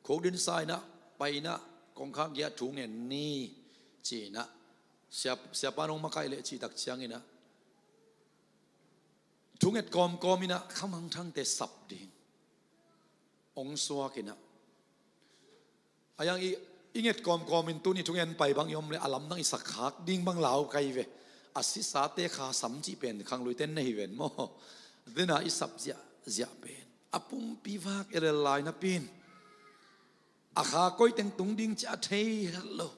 khukdin sa inah, pai inah, kongkhak gei ah thu ngen ni, ci inah, sia, siapa in hong makaih leh cih tak ciang inah, thunget kawmkawm inah khamangthangte sap ding hong suak inah, a hang i, i nget kawmkawm in tuni thungen pai bang i om leh a lamdang i sak khak ding bang lau kai ve. A sisate kha sam cih pen khangluite in na hi ven maw. Dena i sap ziahziah pen a pumpi vak elel lai napi-in A kha koi teng tung ding ci a thei het lo.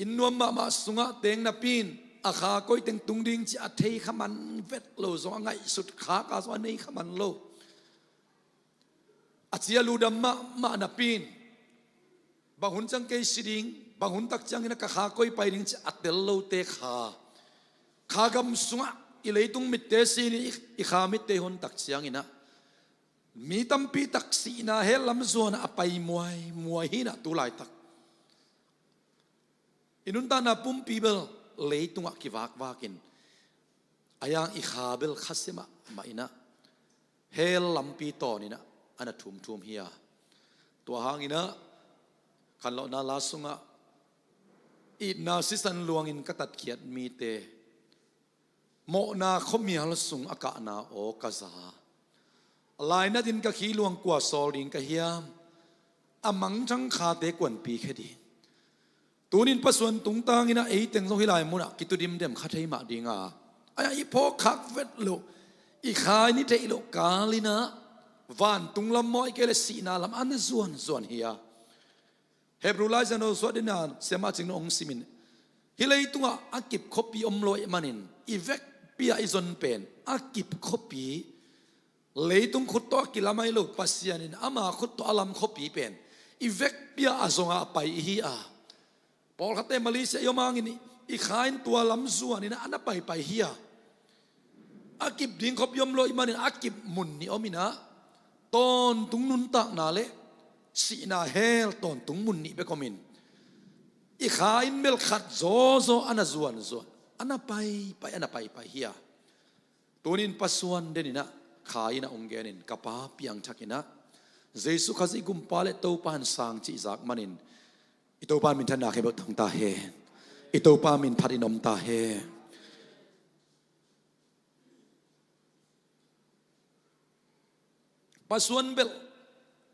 Inn nuam mahmah sungah teng napi in a kha koi teng tung ding ci a thei kha man vet lo zong a ngaihsut khak a zong a nei kha man lo. A ci a ludam mahmah napi in bang hun ciang kei si ding, bang hun tak ciangin a ka kha koi pai ding ci a tel lote kha, kha gam sungah i leitung mitte si ni, i kha mitte hun tak ciangin ah mi tampi tak sihna hell lam zuan a pai muaimuai hi in ah tu laitak. I nuntakna pumpi bel leitungah kivakvakin a yang i kha bel khasia mahmah in ah hell lampi tawn in ah a na thumthum hi a. Tua hangin ah khanlawhna la sungah itna sisan luangin ka tatkhiat mite, mawhna khuamial sung a kahna aw ka za, a lainat in ka khi luang kua sawl ding ka hiam? A mangthang khate kuanpi khe ding? Tunin pasuan tungtangin ah ei teng zong hih lai munah kitu dimdem kha thei mah ding a, a i phawk khak vet loh, i kha i ni theih loh kal in ah vantung lam maw, ahih kei leh sihna lam a na zuanzuan hi a. Hebru laizian lo suah dina siamah cing na hong simin, hih leitungah a kip khuapi om lo ahih manin i vekpi-a i zon pen a kip khuapi, leitung khut tawh a kilam ahi lo, Pasian in ama khut tawh a lam khuapi pen i vekpi-a a zong a pai i hi a. Pawlkhatte Malaysia i om hangin i kha in tua lam zuan in ah a na paipai hi a. A kip ding khuapi om lo ahih manin a kip mun nih om in ah tawntung nuntakna le sihna hell tawntung mun nih bek om in, i kha in bel khat zawzaw a na zuanzuan, a na paipai, a na paipai hi a. Tunin pasuan den in ah kha in ah hong genin, ka pa piangthak in ah Jesu Khazih Gumpa le Topa in sang cih zak manin i Topa min thanna khempeuh tang ta hen. I Topa min phat in om ta hen. Pasuan bel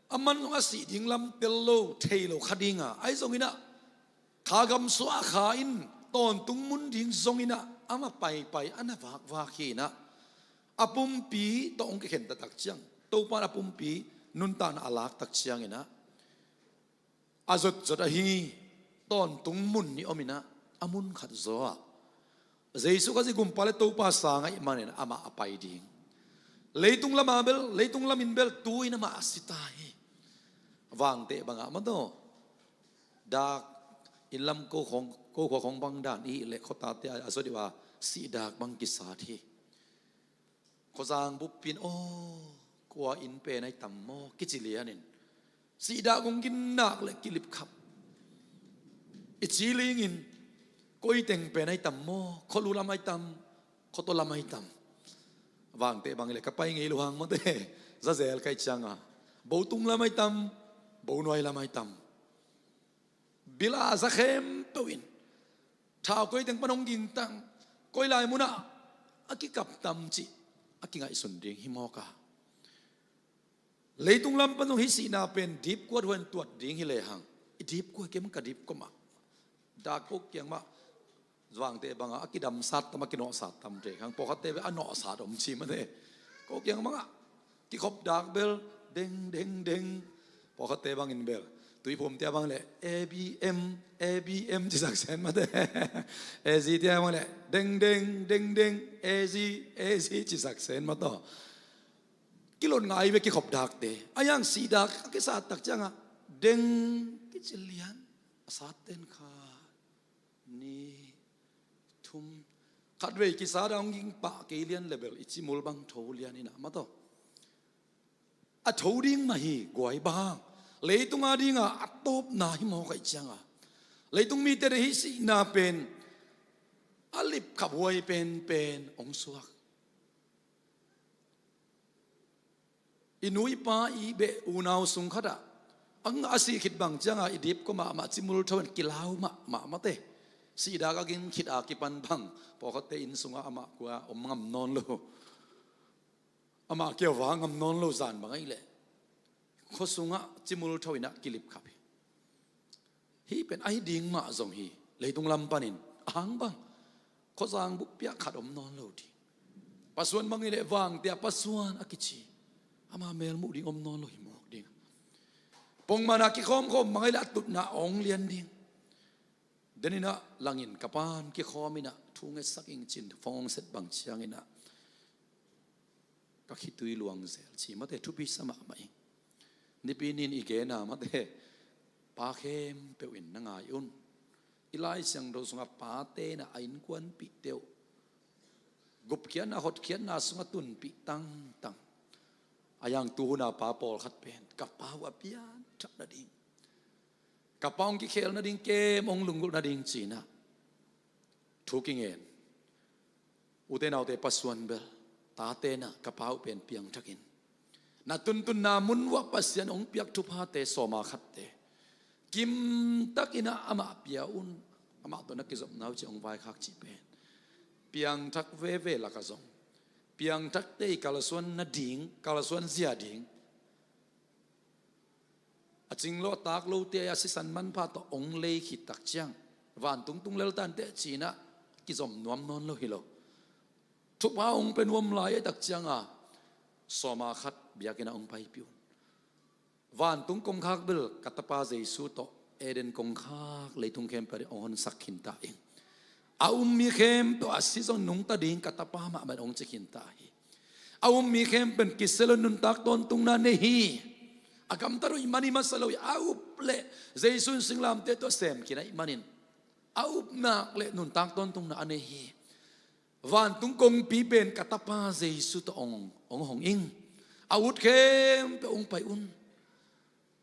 a man zong a sih ding lam tel lo, thei lo kha ding a, ahi zongin ah kha gam suah a kha in tawntung mun ding zongin ah ama paipai, a na vakvak hi in ah a pumpi tawh hong kikhen taktak ciang, Topa in a pumpi nuntakna a lak tak ciangin ah a zotzot ahi tawntung mun nih om in ah a mun khat zaw ah Jesu Khazih Gumpa le Topa sang ahih manin amah a pai ding. Leitung lam a bel, leitung lam in bel tu-in amah a si ta hi. Vangteh bangah mataw, dak inn lam ko khong, ko khua khong bang dan i hih leh khuatate a zaw deuh a sihdak bang kisat hi. Khuazang bup in, aw, kua inn pen ahi tam maw kici lianin, sihdah kong ginnak le kilipkhap i ci lingin, koi teng pen ahi tam maw, khualu lam ahi tam, khuataw lam ahi tam? Vangteh bang i leh ka pai ngei lo hang mate, zazel ka hih cianga, bo tung lam ahi tam, bo nuai lam ahi tam? Bil a za khempeuh in thau koi teng pan hong gingtang, koi lai munah a kikap tam cih a kingaihsun ding hi mawk a. Leitung lam pan zong hih sihna pen dipkuat huan tuat ding hi lehang, i dipkuat kem ka dipkuat mah. Dak ko kiang mah, Vangteh bangah a kidamsat tam, a kinawhsat tam te khang, pawlkhatte bel a nawhsat om ci mate. Ko kiang bangah kikhop dak bel deng deng deng. Pawlkhatte bangin bel Tuiphumte a bang leh A B M, A B M cisak sen mate. A Z te a bang leh deng deng deng deng, A Z, A Z cisak sen mataw. Kilon ngai ve kikhop dakte. A yang sihdak a kisat tak ciangah deng kici lian, a sat ten kha ni thum. Khatvei kisada hong ging pah kei lian le bel i cimul bang tho lian hi na mataw. A tho ding mah hi guai bang. Leitung a dinga a tawpna hi mawk ahih cianga, leitung mite deih hih sihna pen a lipkhap huai penpen hong suak. I nu i pa i beh unau sung khatah a sih khit bang cianga i dipkuat mahmah, cimul tho in kilau mahmah mate. Sihdak a ging khit a kipan bang pawlkhatte inn sungah amah kua om ngam nawn lo. Amah kia vak ngam nawn lo zan bang ahih leh khua sungah cimul tho in ah kilipkhap hi. Hih pen ahi ding mah zong hi. Leitung lam panin ahang bang khuazang bup piah khat om nawn lo ding. Pasuan bang hi leh Vangteh a pasuan a kici, ama mel muh ding om nawn lo hi mawk ding. Pongmana kikhawmkhawm bang ahi leh a tutna a hong lian ding. Deninah langin ka pan kikhawm inah thu ngetsak ing cin phone hong set bang cianginah ka khitui luang zel ci mate thupi sa mahmah ing. Nipi nin i gena mate pa khempeuh in na ngai un. I Lai Siangtho sungah pate na a innkuanpihte uh gupkhiatna hotkhiatna sungah tunpih tangtang. A yang tuhuna pa pawlkhat pen ka pa uh a pianthak nading, ka pa hong kikhel nading, kem hong lunggulh nading cinah thu kingen. Ute naute, pasuan bel tate na ka pa uh pen piangthakin na tuntunna mun uah Pasian hong piak thuphate sawma khatte kimtakinah amah pia un. Amah tawh na kizopna uh ci hong vaikhak cih pen piangthak veve laka zong piangthakte i kalsuan nading, kalsuan zia ding a cinglo a taklote a sisan manpha tawh hong lei khit tak ciang vantung tung lel tante cinah kizom nuam nawn lo hi lo. Thupha hong pe nuam lai a tak cianga sawma khat biakinah hong paipih un. Vantung kongkhak bel ka tapa Jesu tawh Eden kongkhak leitung khempeuh hong honsak khinta ing. A um mi khempeuh a si zong nungta ding ka tapa mahmah hong ci khinta hi. A um mi khempeuh kiselo nuntak tawntungna nei hi. A gamtat uh ih man ih masa lo hi. A up leh Jesu in singlamteh tawh sem khin ahih manin a upnak le nuntak tawntungna a nei hi. Vantung kongpi pen ka tapa Jesu tawh hong hong hong ing. A ut khempeuh hong pai un.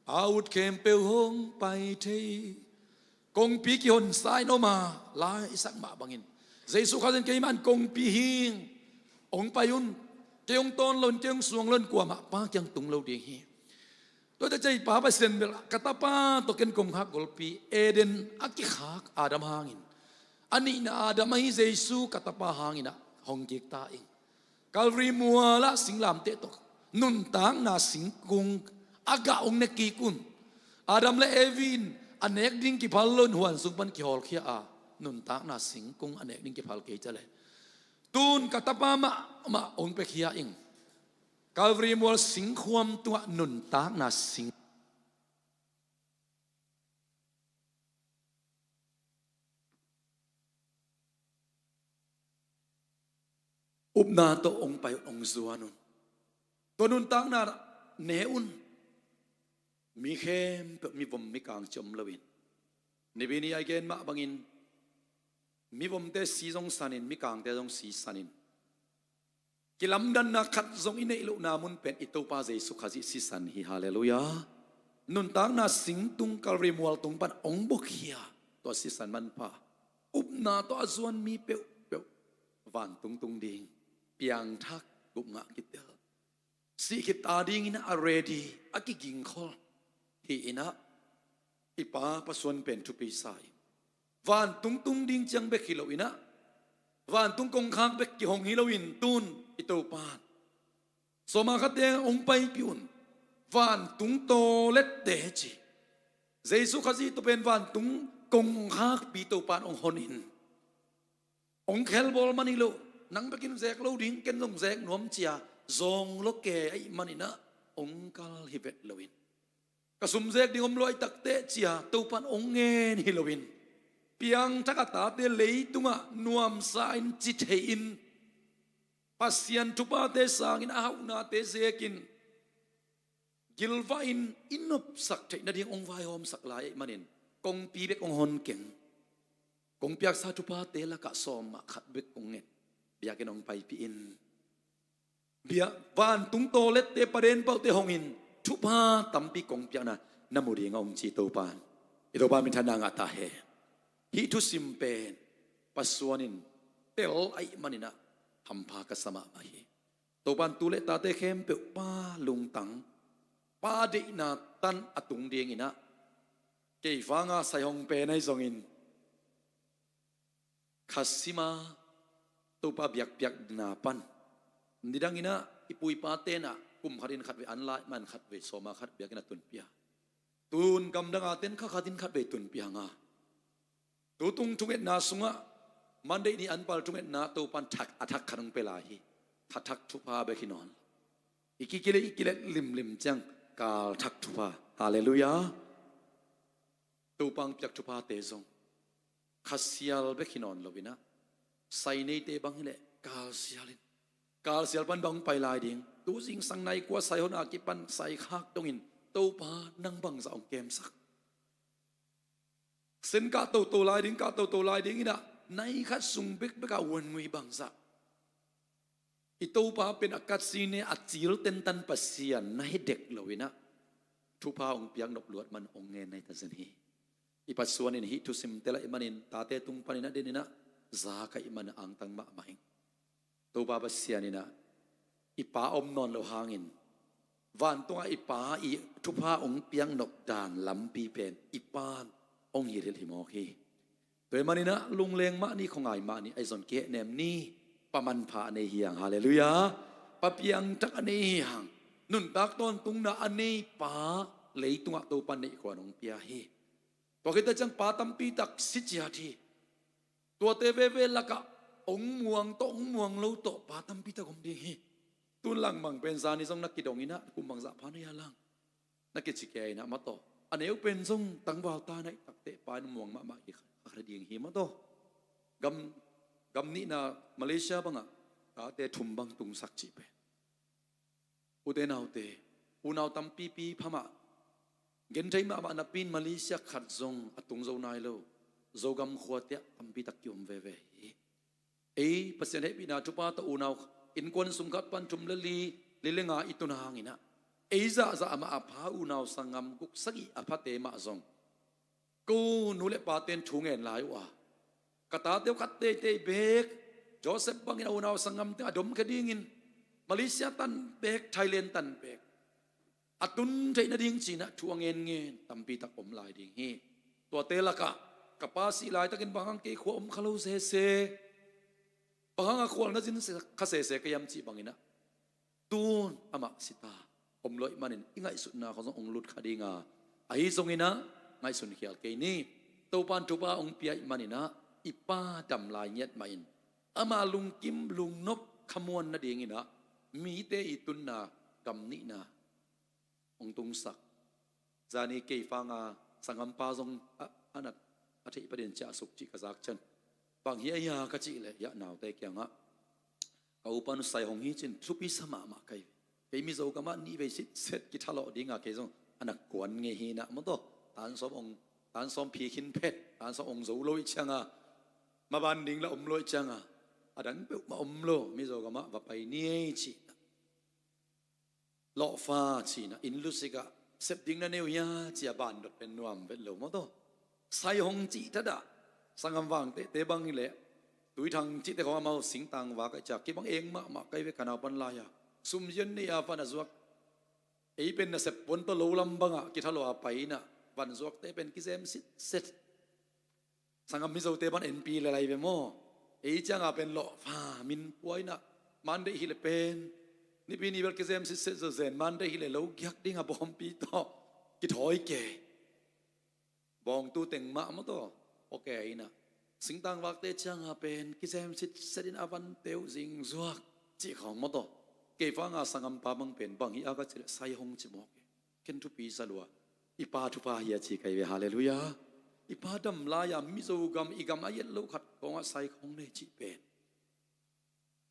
A ut khempeuh hong pai thei. Kongpi kihonsa in om a lai i sak mah bangin Jesu Khazih in keimah kongpi hing. Hong pai un. Kei hong tawn lo in, kei hong suang lo in kuamah Pa kiang tung lo ding hi. Tuate cei Pa Pasian bel ka tapa tawh ken kongkhak golpi Eden a kikhak Adam hangin a nihna Adam ahi Jesu ka tapa hanginah hong kikta ing. Calvary mualah singlamteh tawh nuntakna singkung a gah hong ne kik un. Adam le Evi in a nek ding kiphal lo in huan sung pan kihawlkhia a nuntakna singkung a nek ding kiphal kei ciah le tun ka tapa mahmah hong pekhia ing. Calvary mual singkhuam tungah nuntakna sing upna tawh hong pai un, hong zuan un. Tua nuntakna ne un. Mi khempeuh mivom mikang ci om loin, nipi ni a i gen mah bangin mivomte si zong sanin, mikangte zong si sanin, kilamdanna khat zong i neih lohna mun pen i Topa Jesu Khazih sisan hi. Halleluiah. Nuntakna singtung Calvary mual tung pan hong bukhia tua sisan manpha upna tawh a zuan mi peuhpeuh vantung tung ding piangthak gupngah kitel. Sih khit ta dinginah a ready, a kigingkhol hi inah i Pa Pasian pen thupi sa in. Vantung tung ding ciang bek hi lo inah vantung kongkhak bek kihong hi loin tun i Topan sawma khatte hong paipih un. Vantung tawlette ci Jesu Khazih tawh pen vantung kongkhakpi Topan hong honin hong khelbawl man hi lo. Nang bekin zek lo ding, ken zong zek nuam cia zawng lo ke ahih maninah hong kal hi vet loin, ka sum zek ding om lo ahi takteh cia Topan hong ngen hi loin, piangthak a tate leitungah nuamsa in ci thei in Pasian thuphate sangin a hauhnate zekin gilvah in i nopsak theih nading hong vaihawmsak lai ahih manin kongpi bek hong hon keng. Kong piaksa thuphate lakah sawmah khat bek kong nget. Biakinn hong paipih in. Bia vantung tawlette paden paute hongin thupha tampi kong piakna na mu ding a om ci Topan. I Topa minthanna ngah ta hen. Hih thusim pen Pasian in tel ahih maninah hampha ka sa mahmah hi. Topan tu le tate khempeuh Pa lungtang, Pa deihna tan a tung dinginah kei vanga sai hong pen ahi zongin kha sima Topa biakpiakna pan nidanginah i pu i pa tenah kum khatin khatvei an lai man khatvei sawma khat biakinn a tunpia. Tun gamdanga ten kha khatin khatvei tunpia nga. Tutung thungetna sungah Monday ni anpal thungetna Topan thak a thak khat hong pe lai hi. Tha thak thupha bek hi nawn. I kikile i kilet limlim ciang kal thak thupha Halleluiah. Topa hong piak thuphate zong khasial bek hi nawn lo in ah, sai neite bang hileh kalsial in, kalsial pan bang hong pai lai ding? Tu zingsang nai kua sai hon a kipan sai khak dongin Topa nang bangzah hong kemsak? Sen kah toto lai ding, kah toto lai ding in ah, nai khat sung bekbek a uan ngui bangzah? I Topa pen a katsine a cil tentan Pasian na hi dek lo in ah, thupha hong piak nop luat man hong ngen na hi ta zen hi. I pasuan in hih thusimte laih manin tate tung panin a den in ah, za ka hih man a angtang mahmah ing. Topa Pasian in ah, i Pa om nawn lo hangin, vantungah i Pa i thupha hong piak nop dan lampi pen i Pa'n hong hilhhilh hi mawk hi. Tua ahih manin ah, lungleng mah ni, khuangai mah ni, ahi zong kihehnem ni. Pa manpha a nei hi hang, halleluiah. Pa piangthak a nei hi hang. Nuntak tawntungna a nei Pa leitungah Topa neih khuan hong pia hi. Tua khit ciang pa tampi tak si ciat hi. Tuate veve lakah hong muang tawh, hong muang lo tawh pa tampi tak om ding hi. Tun langmang pen zani zong na kidong in ah, kum bangzah pha na hia lang, na kici kei in ah, maw taw. A neu pen zong tangval ta na hih takteh pa in muang mahmah hi kha ding hi, maw taw. Gam, gam nihna Malaysia bangah tate thum bang tungsak cih pen, ute naute, unau tampipi phamah, genthei mahmah napi in Malaysia khat zong a tung zo nai lo. Zogam khuate ah tampi tak kiom veve hi. Ei Pasian hehpihna thupha tawh unau innkuan sung khat pan thum le li, li le nga i tun hangin ah, ei zahzah mah a pha unau sanggam guk sagih a phate mah zong ko nu le pate'n thu ngen lai uh a, ka tate uh khat teitei beek, Joseph bangin a unau sanggamte a domkhia dingin Malaysia tan beek, Thailand tan beek a tun theih nading ci-in ah thu a ngenngen tampi tak om lai ding hi. Tuate lakah ka pa sih laitakin bang hang kei khua om kha lo sese, bang hang a khual na zin kha sese ka hiam cih bangin ah, tun amah si ta, om lo ahih manin i ngaihsutna khawng zong hong lut kha ding a, ahi zongin ah ngaihsun khial kei ni. Topa'n thupha hong pia ahih manin ah, i Pa dam lai ngiat mahin, ama lungkim lungnop khamuan nadingin ah, mite i tunna gam nihna hong tungsak. Zani kei fanga sanggampa zong a, a nat, a theih paden ciah a suk cih ka zak ciang, bang hi a hia ka cih leh, hiah naute kiangah ka upa nu sai hong hi cin thupi sa mahmah ka hi. Kei Mizo gamah nih vei sitset kithalawh dinga kei zong a na kuan ngei hi in ah, maw taw. Tan sawm hong, tan sawm phi khin phet, tan sawm hong zo lo ih cianga, maban ding la om lo ih cianga, a dang peuhmah om lo, Mizo gamah va pai ni ei cih. Lawhfa ci-in ah, inn lusik ah, sep ding na nei uh hia ci-a bandot pen nuam vet lo, maw taw. Sai hong cih thadah, sanggam Vangtehte bang hileh, Tuithang cihte khawng amau singtang vak ah ciah, kei bang eng mahmah ka hi ve, ka naupan lai-a sum zian nei a van a zuak. Ei pen nasep puan tawh lo lam bangah kithalawh a pai in ah, van zuakte pen kizem sitset. Sanggam Mizote pan enpi le lai ve maw. Ei cianga pen lawhfa min pua in ah, Monday hileh pen nipi ni bel kizem sitset zawzen, Monday hileh lo giak dinga bawmpi tawh kithawi kei. Bawngtu teng mah, maw taw, okay in ah, singtang vakte cianga pen kizem sitset in a vante uh zingzuak cih khawng, maw taw. Kei fanga sanggampa bang pen bang hi a ka cih leh sai hong ci mawk e. Ken thupi sa lua, i Pa thupha hi a ci ka hi ve, halleluiah. I Pa dam lai-a Mizo gam, i gam a et lo khat khawngah sai khawng nei cih pen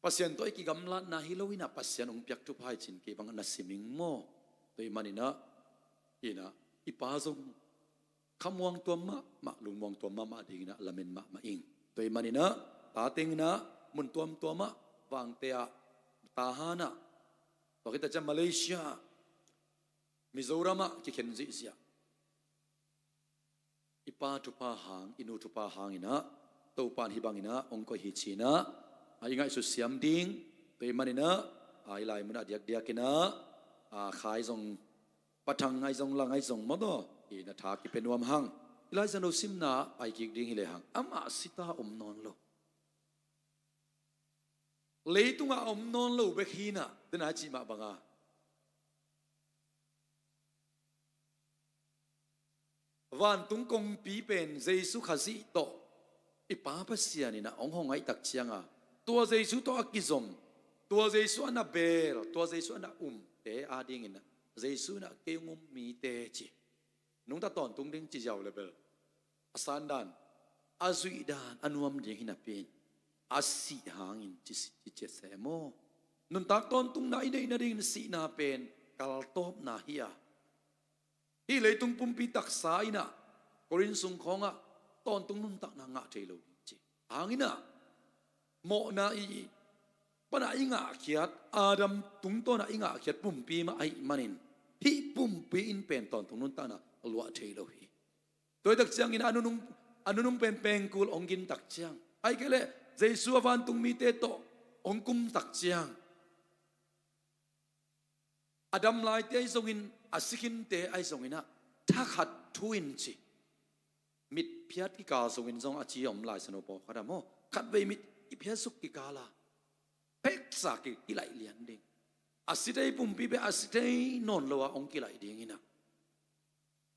Pasian tawh i kigamlatna hi lo in ah, Pasian hong piak thupha hi cin kei bang na sim ing maw. Tua ahih manin ah, in ah, i Pa zong khamuang tuam mahmah, lungmuang tuam mahmah dingin ah lamen mahmah ing. Tua ahih manin ah, ta tengin ah mun tuamtuam ah, Vangte ah, Tahan ah, tua khit a ciang Malaysia ah, Mizoram ah kikhen zihziah. I pa thupha hang, i nu thupha hangin ah, Topa'n hih bangin ah hong koih hi ci-in ah, a i ngaihsut siam ding. Tua ahih manin ah, a i lai mun ah diakdiakin ah, a khai zong, pathang ngai zong, la ngai zong, maw taw, i na tha kipia nuam hang. I Lai Siangtho simna ah pai kik ding hi lehang, amah si ta, om nawn lo. Leitungah om nawn lo bek hi in ah, den a cih mah banga, vantung kongpi pen Jesu Khazih tawh i Pa Pasian in ah hong hawh ngaih tak cianga, tua Jesu tawh a kizom, tua Jesu a na bel, tua Jesu a na umte adingin ah, Jesu in ah kei hong um mite ci, Nungta tawntung ding ci ziau le bel a sandan, a zuihdan a nuam ding hi napi in a sih hangin ci, ci ciat se maw? Nuntak tawntungna i neih nadingin sihna pen kaltawpna hi a, hih leitung pumpi taksa in ah Korin sung khawngah tawntung nuntakna ngah thei lo ding ci hangin ah, mawhna i pana i ngahkhiat, Adam tungtawna i ngahkhiat pumpi mah ahih manin hih pumpi in pen tawntung nuntakna luah thei lo hi. Tua hi tak ciangin a nunung, a nunung pen pengkul hong gin tak ciang, ahih kei leh Jesu a vantung mite tawh hong kum tak ciang, a dam laite ahi zongin, a si khinte ahi zongin ah thakhat thu in ci. Mitphiat kikal zongin zong a ci om lai sano pawlkhat ah maw, khatvei mit i phiat suk kikal a pheksa ki, kilaih lian ding. A si thei pumpi pen a si thei nawn lo a hong kilaih ding in ah,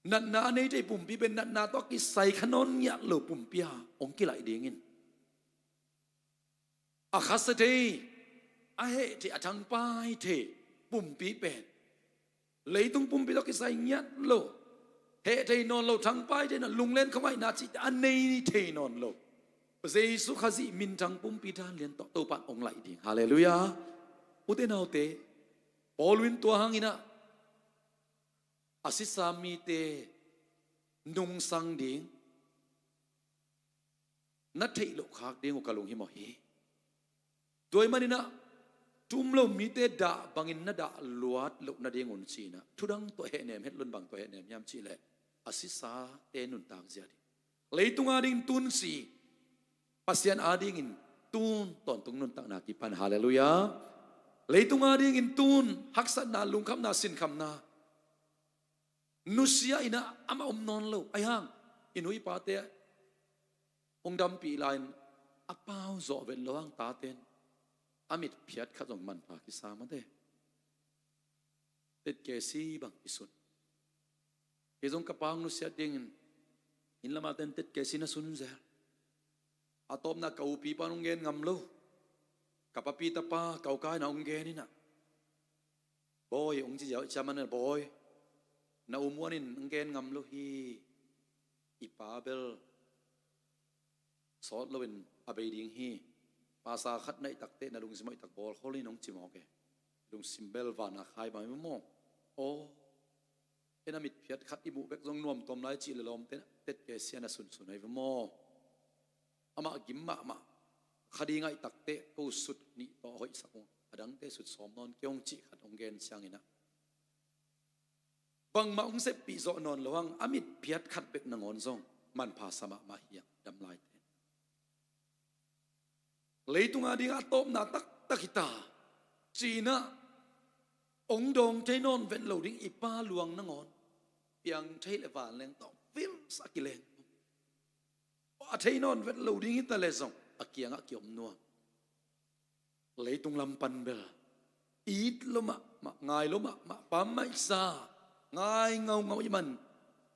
natna a nei thei pumpi pen natna tawh kisai kha nawn ngiat lo pumpi a hong kilaih ding in, a khase thei, a heh thei, a thangpai thei pumpi pen leitung pumpi tawh kisai ngiat lo, heh thei nawn lo, thangpai thei nawn, lunglen khuangaihna cihte a nei thei nawn lo, Jesu Khazih minthang pumpi dan lian tawh Topan hong laih ding. Halleluiah. Ute naute, Paul in tua hangin ah a sisa mite nungsang ding na theih loh khak ding uh ka lunghimawh hi. Tua ahih manin ah thu um lo mite dah bangin na dah luat loh nading un ci-in ah, thudang tawh hehnem, hetlun bang tawh hehnem hiam cih leh a sisate nuntak zia ding. Leitung adingin tu-in si, Pasian adingin tu-in tawntung nuntakna kipan. Halleluiah. Leitung adingin tu-in haksatna, lungkhamna, sinkhamna, nusia in ah amah om nawn lo. Ahi hang i nu i pate hong dampih lai-in a pau zawh vet lo hang, taten a mitphiat khat zong manpha kisa mate. Tetkesi bang kisun. Kei zong ka pa hong nusiat dingin inn lam a ten tetkesi na sun zel. A tawpna ka upi pan hong gen ngam lo. Ka papi tapa ka ukai na hong gen in ah, "Bawi," hong ci ziau, i ciaman in, "Bawi, na u Muan in hong gen ngam lo hi. I pa bel sawt loin a bei ding hi. Pasa khat na hih takteh na lungsim hoih tak bawl khol in," hong ci mawk e. Lungsim bel van a khai bang hi maw. Aw, en a mitphiat khat i muh bek zong nuamtuam lai cih le lawmte tetkesi a na sunsun ahi ve maw. Amah gim mahmah, kha ding a hih takteh ko sut nih tawh hoihsak ung, a dangte sut sawm nawn kei ung cih khat hong gen ciangin ah, bangmah hong seppih zawh nawn lo hang, a mitphiat khat bek nangawn zong manpha sa mahmah hi hang, dam laite. Leitung adingin a tawpna taktak hi ta, ci-in ah hong dawng thei nawn vet lo ding i pa luang nangawn piang thei leh vanleng tawh vilsa kileng. A thei nawn vet lo ding hi ta leh zong a kiangah ki-om nuam. Leitung lam pan bel it lua mahmah, ngai lua mahmah, pammaihsa ngai ngaungau i hih man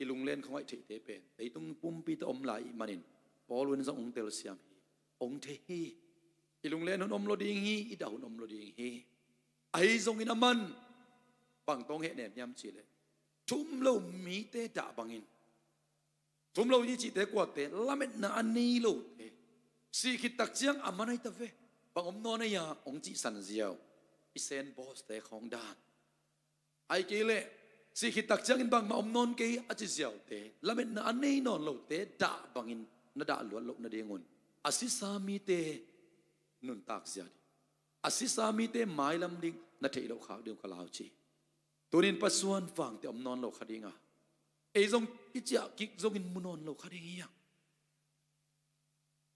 i lunglen khuangaih theihte pen leitung pumpi tawh om lai i hih manin Paul in zong hong telsiam hi. Hong thei hi. I lunglen hun om lua ding hi, i dah hun om lua ding hi. Ahi zongin a man bang tawh hong hehnem hiam cih leh thu um lo mite dah bangin, thu um lo i cihte kuate, lametna a nei lote, sih khit tak ciang a man ahi ta ve, bang om nawn ei a hong cihsan ziau, i sen bawste khawng dan. Ahih kei leh sih khit tak ciangin bangmah om nawn kei a ci ziaute, lametna a nei nawn lote dah bangin na dah luat loh nadingun a sisa mite nuntak zia ding, a sisa mite mailam ding na theih loh khak ding uh ka lau ci. Tuni-in pasuan vangte om nawn lo kha ding a, ei zong kiciah kik zongin mu nawn lo kha ding hi hang.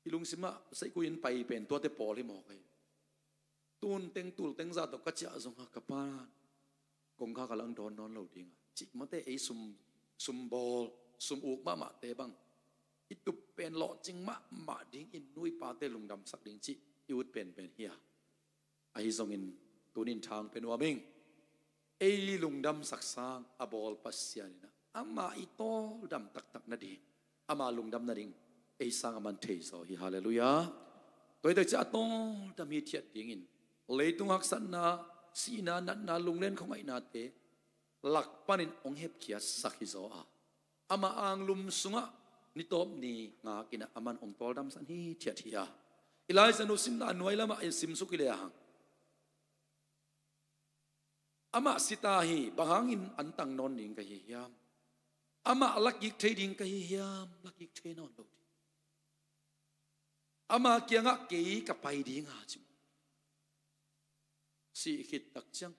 I lungsimah saikui in pai pen tuate pawl hi mawk ahi. Tun teng tul teng zah tawh ka ciah zongah ka pa kongkhak a lang dawn nawn lo ding a, cih mate ei sum, sum bawl, sum uk mahmahte bang i tup pen lawhcing mahmah ding, i nu i pate lungdamsak ding cih i ut penpen hi a. Ahi zongin tuni-in thang pe nuam ing. Ei lungdamsak sang a bawl Pasian in ah, amah i tawldam taktak nading, ama lungdam nading ei sang a man thei zaw hi. Halleluiah. Tua hi tak ciah a tawldam hithiat dingin leitung haksatna, sihna, natna, lunglen khuangaihnate lak panin hong hepkhiatsak hi zaw a, Amah anglum sungah nitawp ni ngak in ah aman hong tawldamsak hithiat hi a. Elijah nu simna a nuai lamah in simsuk hi le hang, amah si ta hi, bang hangin an tang nawn ding ka hi hiam? Amah lakik thei ding ka hi hiam? Lakik thei nawn lo ding. Ama kiangah kei ka pai ding a ci. Sih khit tak ciang,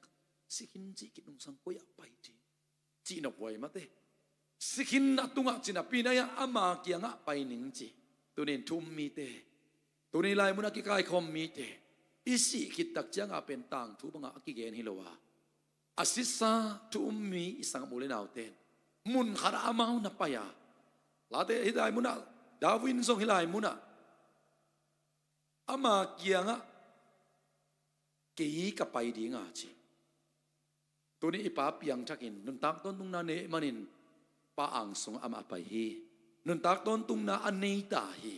sih khin cih khit nungsang koi ah pai ding cih nop huai mate. Sih khin a tungah ci napi-in ah ama kiangah pai ning ci. Tuni-in thu um mite, tuni lai munah kikaikhawm mite, i sih khit tak ciangah pen tangthu bangah a kigen hi lo a, a sisa thu um mi i sanggam u le naute in mun khatah amau na pai a, late hih lai munah, David in zong hih lai munah ama kiangah kei ka pai ding a ci. Tuni i pa piangthakin nuntak tawntungna nei manin pa ang sungah amah a pai hi. Nuntak tawntungna a nei ta hi.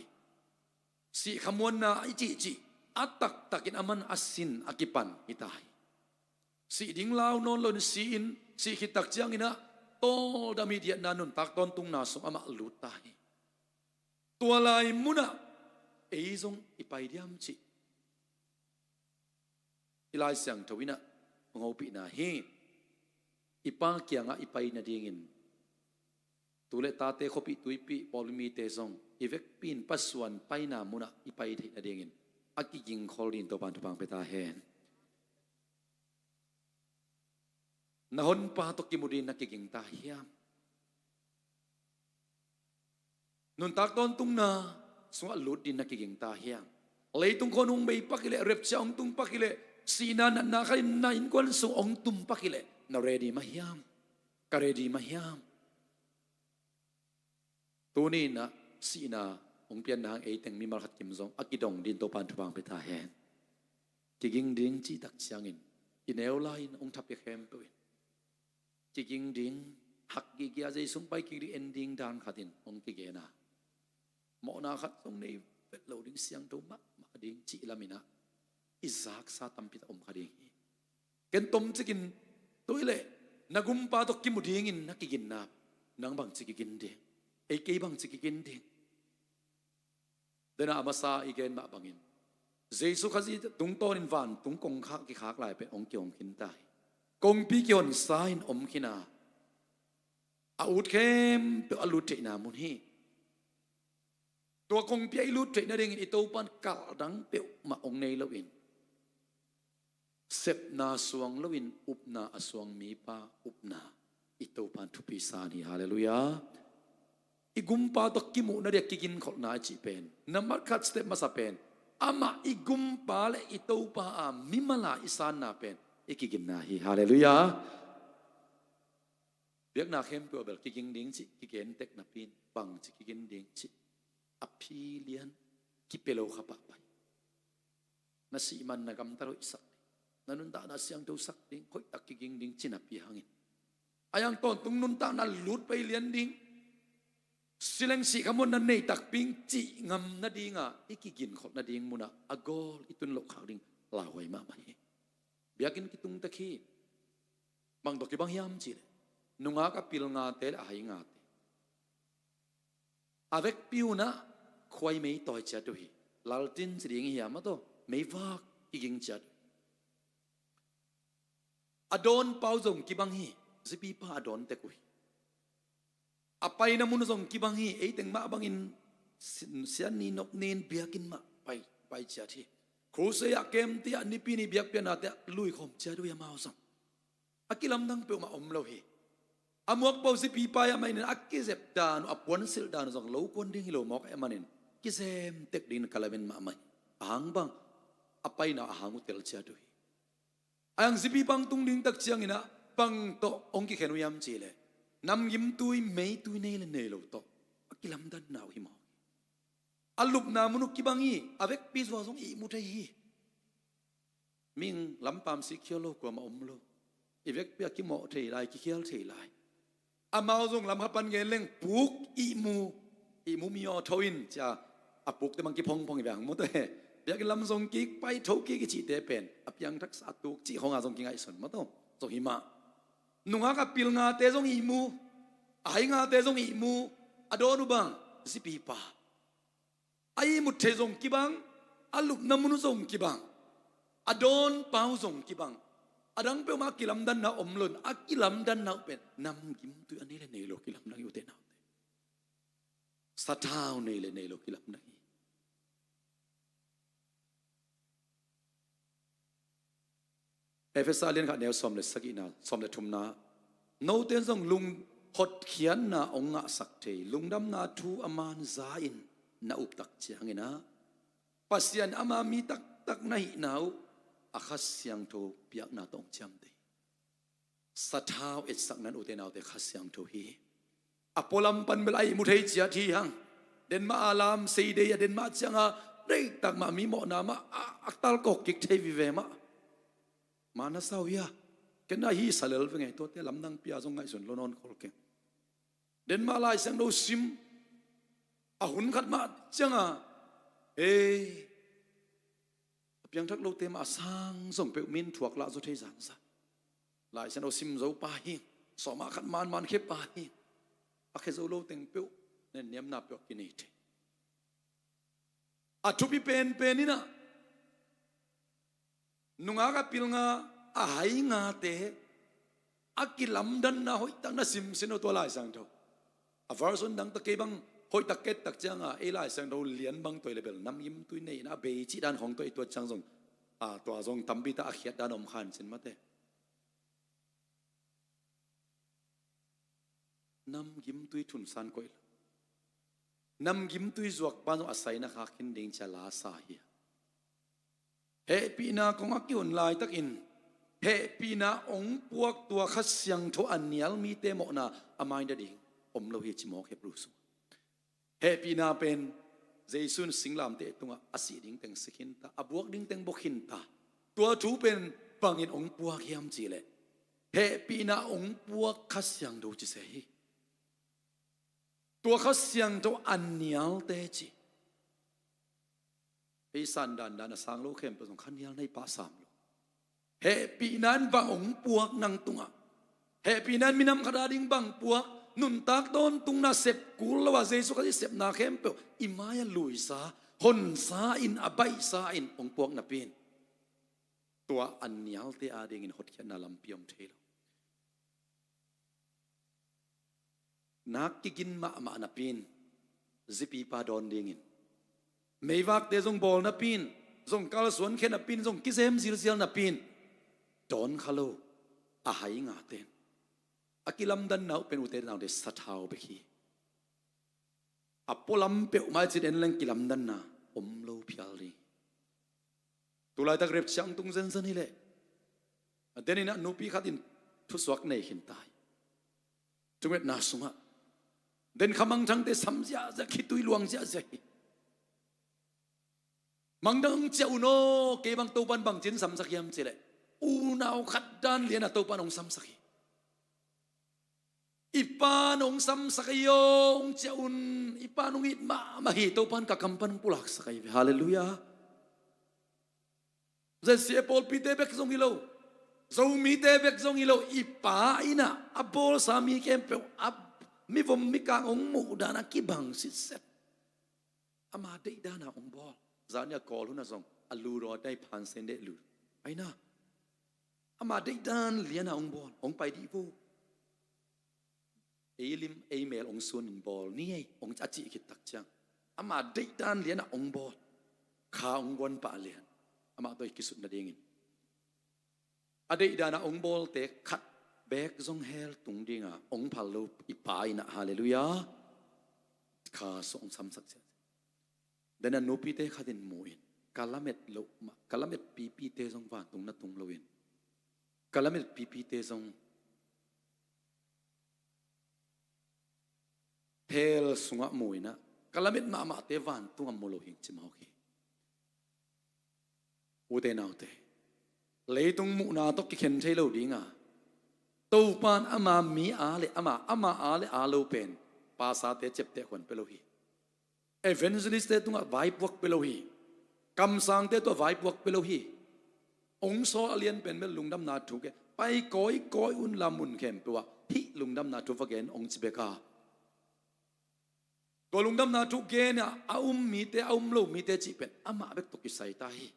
Sih khamuanna i cihcih a taktakin aman a sin a kipan hi ta hi. Sih ding lau nawn loin si-in, sih khit tak ciangin ah tawldam hi diatna nuntak tawntungna sung amah lut ta hi. Tua lai munah ei zong i pai diam cih i Lai Siangtho in ah hong hopihna hi. I pa kiangah i pai nadingin tu le tate, khuapih tuipih, pawlpi mite zong i vekpi in pasuan paina munah i pai theih nadingin a kigingkhol dingin Topa'n thupha pia ta hen. Na honpa tawh kimu dingin na kiging ta hiam? Nuntak tawntungna sungah lut dingin na kiging ta hiam? Leitung khua hong bei pak hi leh, rapture hong tung pak hi leh, sihna natna khat in na innkuan sung hong tum pak hi leh, na ready mah hiam? Ka ready mah hiam? Tuni-in ah sihna hong pianna hang ei teng mimal khat kim zong a kidong dingin Topa'n thupha pia ta hen. Kiging ding cih tak ciangin i neu lai-in hong thapia khempeuh in kiging ding, hak gige a, Jesu hong pai kik ding, en ding dan khatin hong kigen a, mawhna khat zong nei vet lo ding, siangtho mahmah ding cih lamin ah i zaksa tampi tak om kha ding hi. Ken tomcikin tu hi leh na gumpa tawh kimu dingin na kiginna, nang bangci kigin ding? Ei kei bangci kigin ding? Dena a masa i gen mah bangin Jesu Khazih tungtawnin vantung kongkhak kikhak lai pen hong kihong khin ta hi. Kongpi kihonsa in om khin a, a ut khempeuh a lut theihna mun hi. Tua kongpi ah i lut theih nadingin i Topa'n kalh dang peuhmah hong nei loin, sepna suang loin upna a suang mipa upna i Topa'n thupi sa hi. Halleluiah. I gumpa tawh kimuhna dia kiginkholhna i cih pen, nambat khat, step masa pen, amah i gumpa le i Topa a mimal a i sanna pen i kiginna hi. Halleluiah. Biakna khempeuh ah bel kiging ding cih kigen tek napi-in, bangci kigin ding cih a phi lian, kipia lo kha pahpah. Na sih man na gamtat hoihsak ding, na nuntakna siangthosak ding, hoihtak kiging ding cih napi hangin, a yang tawntung nuntakna lut pai lian ding, si leng sih khamuanna nei takpi ing cih ngam nadinga i kiginkholh nading munah a gawl i tun loh khak ding lauhuai mahmah hi. Biakinn kitung tek hi. Bang tawh kibang hiam cih leh, nungak a pil ngate le a hai ngate, a vekpi un ah khuai mei tawi ciat uh hi. Laltin ci ding hi hiam, a tawh meivak kiging ciat uh hi. A dawnpa uh zong kibang hi. Zipipa a dawn tek uh hi. A paina mun uh zong kibang hi. Ei teng mah bangin si-, sianni nopnin biakinn mah pai, pai ciat hi. Crusade ah, camp te ah, nipi ni biakpiaknate ah luikhawm ciat uh hi amau zong. A kilamdang peuhmah om lo hi. A muakpa uh zipipa hi a, amah in a kizep dan uh, a puansilh dan uh zong lo kuan ding hi lo mawk ahih manin kizem tek dingin ka lamen mahmah hi. A hang bang, a paina uh a hang uh tel ciat uh hi. A yang zipipa hong tung ding tak ciangin ah bang tawh hong kikhen uh hiam cih leh, namgimtui, meitui nei le nei lo tawh a kilamdanna uh hi mawk hi. A lupna mun uh kibang hi. A vekpi zuau zong ihmu thei hi. Mihing lampam sikkhial lo kuamah om lo. I vekpi a kimawh thei lai, kikhial thei lai. Amau zong lamkhat pan gen leng puk ihmu, ihmu mi aw tho in cia, a pukte mang kiphongphong hi ve hang maw tawh he. Biakinn lam zong kik, pai tho kik i cihte pen a piangthaksa a tuk cih khawng a zong kingaihsun maw tawh. Zong hi mah. Nungak a pil ngate zong ihmu. A hai ngate zong ihmu, a dawn uh bang, zipipa. A ihmut thei zong kibang, a lupna mun uh zong kibang, a dawnpa uh zong kibang. A dang peuhmah a kilamdanna om lo in, a kilamdanna uh pen namgimtui a nei le nei lo kilamdang hi, ute naute. Sathau nei le nei lo kilamdang hi. Efesa lian khat neu sawm le sagihna, sawm le thumna. Note in zong lung hotkhiatna hong ngahsak thei, lungdamna thu a man za-in na uptak ciangin ah, Pasian ama mi taktak na hihna uh a Kha Siangtho piakna tawh hong ciamteh hi. Sathau etsakna in, ute naute, Kha Siangtho hi. A pualam pan bel a ihmu thei ciat hi hang. Denmah a lam seidei a, denmah ciang a deihtak mah, mi mawhna mah a, a talkawk kik thei vive mah. Mana sau hi a, ken a hi sa lel veng e, tuate lamdang pia zong ngaihsun lo nawn khol keng. Denmah Lai Siangtho sim a, hun khat mah ciang a, hei, a piangthak lote mah a sang zong peuh min thuak lah zaw thei zanza. Lai Siangtho sim zo pa hi, sawm ah khat manman khia pa hi. A khia zo lo teng peuh nenniamna peuh a kinei thei. A thupi penpen in ah, nungak a pilnga, a hai ngate a kilamdanna hoihtak na simsin aw, tua Lai Siangtho. A version dang tawh kei bang hoihtak ka et tak ciang a, ei Lai Siangtho lian bang tawh i le bel namgimtui nei in a, a bei cih dan khawng tawh i tuat ciang zong, a, tua zong tampi tak a khiat dan om kha in cin mate. Namgimtui thunsan koih lo. Namgimtui zuak pan zong a saina khak khin ding ci a la sa hi a. Hehpihna kong a kihun laitakin, hehpihna hong puak tua Kha Siangtho a nial mite mawhna a maida ding om lo hi ci mawk, Hebru sung. Hehpihna pen Jesu in singlamteh tungah a sih ding teng si khin ta, a buak ding teng buak khin ta. Tua thu pen bangin hong puak hiam cih leh, hehpihna hong puak Kha Siangtho ci se hi. Tua Kha Siangtho a nialte ci. Ei san dandan a sang lo khempeuh zong kha nial na hi pah sam lo. Hehpihna in bang hong puak nang tungah? Hehpihna in minam khat a ding bang puak? Nuntak tawntungna sep kul lo a, Jesu Khazih sepna khempeuh i mai-ah luisa, honsa in, a baihsa in hong puak napi in, tua a nialte a dingin hotkhiatna lampi om thei lo. Nak kigin mahmah napi in, zipipa dawn dingin, meivakte zong bawl napi in, zong kalsuan khia napi in, zong kizem zilzial napi in, dawn kha lo a hai ngate in a kilamdanna uh pen, ute naute, sathau bek hi. A pualam peuhmah i cin en leng kilamdanna om lo phial ding. Tulaitak rapture hong tung zenzen hi leh, a den in a nupi khat in thusuak nei khin ta hi. Thungetna sungah den kha mangthangte sam ziahziah, khitui luang ziahziah hi. Mangthang ciah un aw, kei bang Topan bangci in samsak hiam cih leh, unau khat dan lian a Topan hong samsak hi. I Pa'n hong samsak hi aw, hong ciah un. I Pa'n hong it mahmah hi, Topan ka kam pan hong pulaksak hi ve. Halleluiah. Zia pawlpite bek zong hi lo, Zomite bek zong hi lo, i Pa in ah a bawlsa mi khempeuh a mivom mikang hong muh dan a kibang sitset. Ama deihdan a hong bawl. Zan ni a Kawl hun ah zong a lut aw, a dai phan sen deh lut. Aina, ama deihdan lian a hong bawl, hong pai dih vo. Ei lim ei mel hong suan in bawl ni ei, hong a cih khit tak ciang, ama deihdan lian a hong bawl. Kha hong guan pah lian, amah tawh i kisut nadingin. A deihdan a hong bawlte khat beek zong hell tung ding a hong phal lo i Pa in ah, halleluiah, kha sung hong samsak ciah. Den a nupite khat in mu in, ka lamet loh mah, ka lamet pipite zong vantung na tung lo in, ka lamet pipite zong hell sungah mu in ah, ka lamet mahmahte vantung ah mu lo hing ci mawk hi. Ute naute, leitung muhna tawh kikhen thei lo ding a, Topan ama mi a le ama, ama a le a lo pen pastorte ciapteh huan pia lo hi. Evangelistte tungah vaipuak pia lo hi. Kamsangte tungah vaipuak pia lo hi. Hong sawl a lian pen bel lungdamna thu kei, pai kawikawi un la, mun khempeuh ah hih lungdamna thu va gen ong ci bek a, tua lungdamna thu gen a, a um mite, a um lo mite cih pen amah bek tawh kisai ta hi.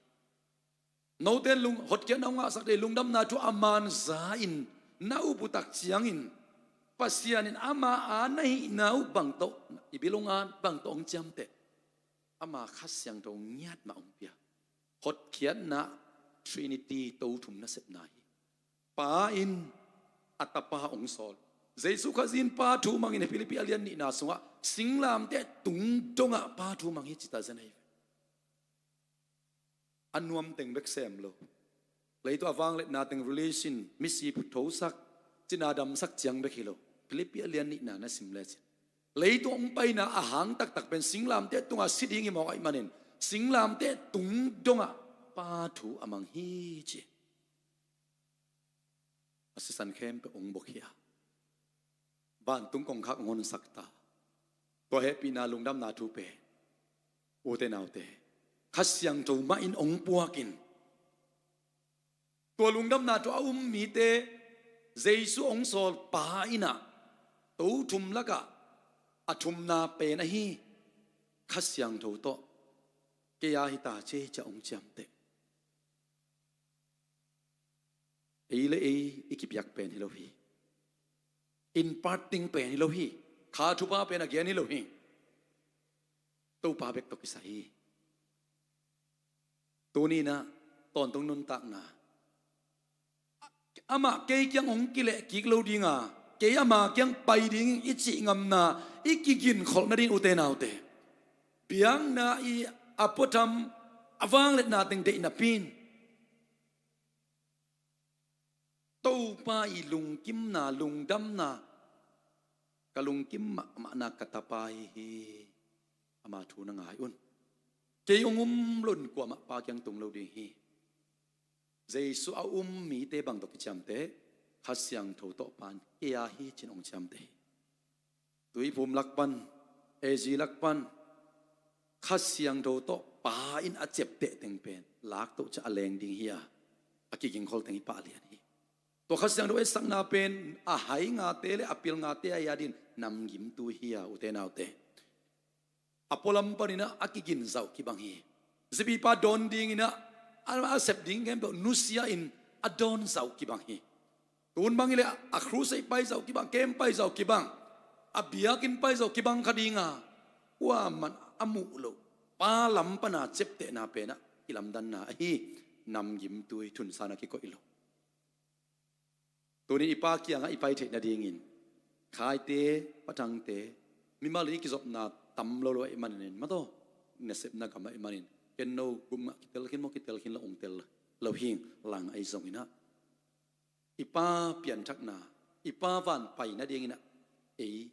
Note in lung, hotkhiatna ong ngahsak ding lungdamna thu a man za in na up uh tak ciangin Pasian in ama a na hihna uh bang tawh, i bil ong an bang tawh ong ciamteh, ama Kha Siangtho ngiat mah ong pia. Hotkhiatna Trinity, Tothum nasepna hi. Pa in a Tapa ong sawl. Jesu Khazih in Pa thu mangin, Philippi a lian nihna sungah singlamteh tung dongah Pa thu mang hi ci ta zen ahi ve. A nuam teng bek sem lo. Leitung a vangliatna teng, relation, misi phutthosak, cina damsak ciang bek hi lo. Philippi a lian nihna na sim lecin, leitung ong paina a hang taktak pen singlamteh tungah si ding hi mawk ahih manin, singlamteh tung dongah Pa thu a mang hi ci. A sisan khempeuh ong bok hi a, vantung kongkhak ong honsak ta. Tua hehpihna lungdamna thu pen, ute naute, Kha Siangtho mah in ong puakin, tua lungdamna thu a um mite Jesu ong sawl Pa in a Tothum lakah a thumna pen ahi, Kha Siangtho tawh kei a hi ta ci ei ci a ong ciamteh. Ei le ei i kipiak pen hi lo hi. Imparting pen hi lo hi. Kha thupha pen a gen hi lo hi. Topa bek tawh kisai hi. Tuni in a tawntung nuntakna, amah kei kiang ong kileh kik lo ding a, kei ama kiang pai ding i cih ngamna i kiginkholh nading, ute naute, biakna i a puatham, a vangliatna teng deih napi in, Topa i lungkimna, lungdamna, ka lungkim mahmahna ka Tapa hi hi, ama thu na ngai un. Kei ong um lo in kuamah Pa kiang tung lo ding hi. Jesu a um mite bang tawh kiciamteh? Kha Siangtho tawh. Pa in kei a hi ci in ong ciamteh hi. Tuiphum lak pan, A G lak pan, Kha Siangtho tawh Pa in a ciapteh teng pen lak toh ciah a leng ding hi a, a kiginkholh teng hi pah lian hi. Tua Kha Siangtho etsakna pen a hai ngate le a pil ngate a hi a ding namgimtui hi a, ute naute. A pualam panin a kigin zauh kibang hi. Zipipa dawn dingin a, a sep ding khempeuh nusia in a dawn zauh kibang hi. Tun bang hi leh a crusade pai zauh kibang, camp pai zauh kibang, a biakinn pai zauh kibang kha ding a, kuaman a muh loh Pa lam pana ciaptehna pen a kilamdanna ahi, namgimtui, thunsan a kikoih lo. Tuni i Pa kiangah i pai theih nadingin, Khaite, Pa Thangte, mimal i kizopna tam lo lo ahih manin, mataw, nasepna gam ahih manin, ken no gupna kitel khin maw, kitel khin lo, ong tel lo hing, lang ahi zongin a, i Pa pianthakna, i Pa van pai nadingin a, ei,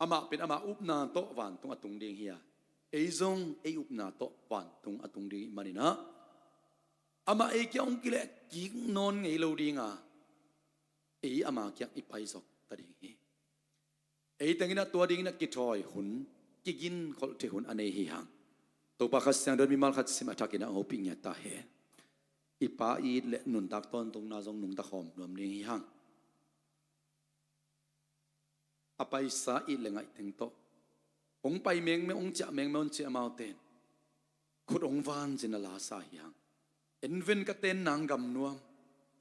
amah pen ama upna tawh vantung a tung ding hi a, ei zong ei upna tawh vantung a tung ding ahih manin a, amah ei kiang ong kileh kik nawn ngei lo ding a, ei ama kiang i pai zawk ta ding hi. Ei tengin a tua dingin a kithawi hun, kiginkholh thei hun a nei hi hang. Topa Kha Siangtho in mimal khat sim a thakin a hopih ngiat ta hen. I Pa it le nuntak tawntungna zong nungta khawm nuam ding hi hang. A paisa it le ngaih teng tawh, ong pai mengmeng, ong ciah mengmeng, ong ciah, amaute in khut ong vancin a lasa hi hang. En ven, ka ten nang gam nuam.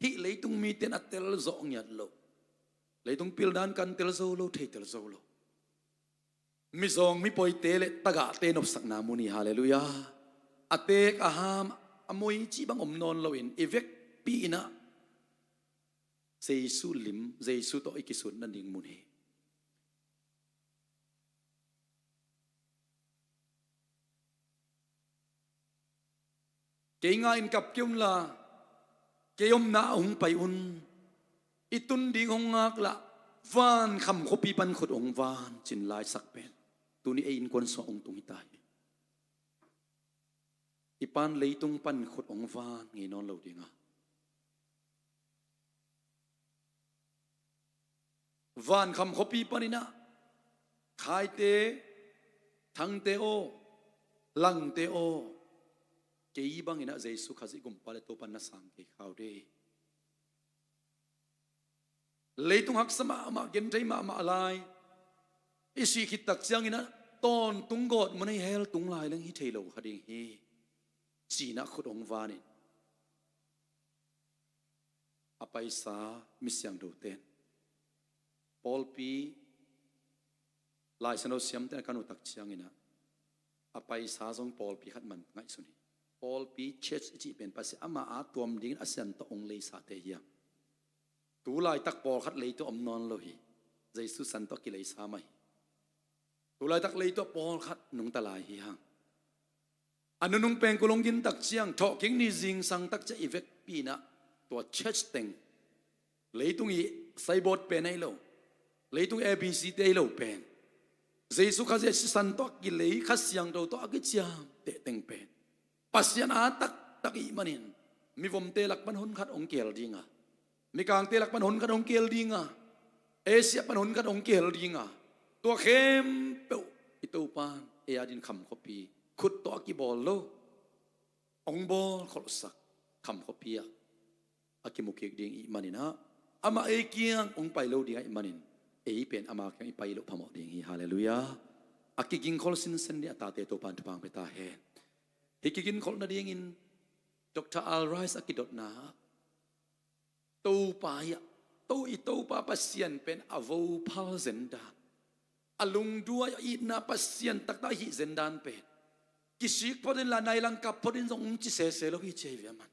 Hih leitung mite in a tel zawh ngiat loh. Leitung pildan kan tel zo lo, thei tel zo lo. Mizawng mipawite le tagahte nopsakna mun hi, halleluiah. A teek a ham, a moi cih bang om nawn loin i vekpi in a, Jesu lim, Jesu tawh i kisut nading mun hi. Kei nga in kap kei unla, kei omna ah hong pai un. I tun ding hong ngak lah, van kham khuapi pan khut hong van, cin laisak pen tuni ei innkuan sungah hong tung hi ta hi. I Pa'n leitung pan khut hong van ngei nawn lo ding a, van kham khuapi panin ah, Khaite, Thangte aw, Langte aw, kei bangin ah Jesu Khazih Gumpa le Topa na sang kei kha uh de. Leitung haksa mahmah, genthei mahmah lai i sih khit tak ciangin ah tawntung gawtmun ah hell tung lai leng hi thei lo kha ding hi, ci-in ah khut hong vanin, a paisa mi siangthote in, pawlpi, Lai Siangtho siamte in a kan uh tak ciangin ah, a paisa zong pawlpi khat man ngaihsun hi. Pawlpi, church i cih pen Pasian ama a tuam dingin a Sian tawh hong leisate hi hang. Tu laitak pawlkhat leitung ah om nawn lo hi. Jesu San tawh a kileisa mah hi. Tu laitak leitung ah pawlkhat nungta lai hi hang. A nunung pengkul hong gin tak ciang, thawhkik ni zingsang tak ciang i vekpi-in ah tua church teng, leitung i signboard pen ahi lo, leitung A B C te ahi lo pen, Jesu Khazih a sisan tawh a kilei, Kha Siangtho tawh a kiciamteh teng pen Pasian a taktak i hih manin, mivomte lak pan hun khat hong kihel ding a, mikangte lak pan hun khat hong kihel ding a, Asia pan hun khat hong kihel ding a, tua khempeuh i Topa in ei adingin khamkhuapi, khut tawh a kibawl lo, hong bawlkholhsak khamkhuapi ah a kimu kik ding i hih manin ah, amah ei kiang hong pai lo ding ahih manin, ei pen ama kiang i pai loh phamawh ding hi. Halleluiah. A kigingkhol sinsen ding a tate Topa in thupha hong pia ta hen. Hih kigingkholh nadingin Doctor Earl Rice a kidotna ah, Topa hi a, To, i Topa Pasian pen a vophal zendan, a lungduai, a itna Pasian taktak ahih zendan pen, kisik phot inla, nai lang kap phot in zong hong ci sese lo hi, ci hi ve aman.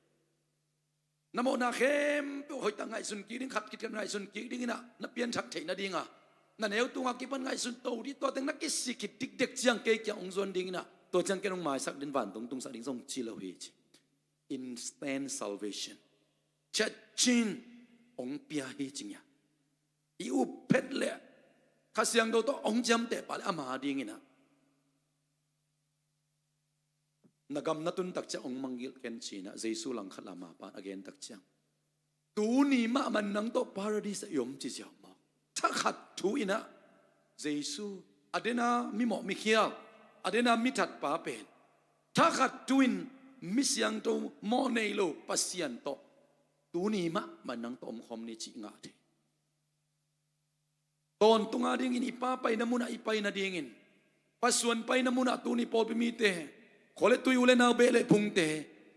Na mawhna khempeuh hoihtak ngaihsun kik ding, khat khit khat ngaihsun kik dingin ah, na pianthak theih nading a, na neu tung a kipan ngaihsun to ding, tua teng na kisik khit dikdek ciang kei kiang hong zuan dingin ah, tua ciang ken hong maisak ding, vantung tungsak ding zong ci lo hi, ci. Instant salvation, ciatcin hong pia hi, ci ngiat. I up phet leh Kha Siangtho tawh hong ciamteh pah leh ama dingin ah, na gam na tun tak ciang hong mangngilh ken, ci-in ah Jesu langkhat lam a pan a gen tak ciang, tuni mahmah nang tawh Paradise ah i om, ci ziau mawk. Thakhat thu in ah, Jesu, a den a mimawh mikhial, a den a mithatpa pen, thakhat thu in mi siangtho, mawh nei lo Pasian tawh tuni mahmah nang tawh omkhawm ni, cih ngah thei. Tawntung a dingin i Pa paina munah i pai nadingin, Pa suan paina munah tuni pawlpi mite, khua le tui, u le nau, beh le phungte,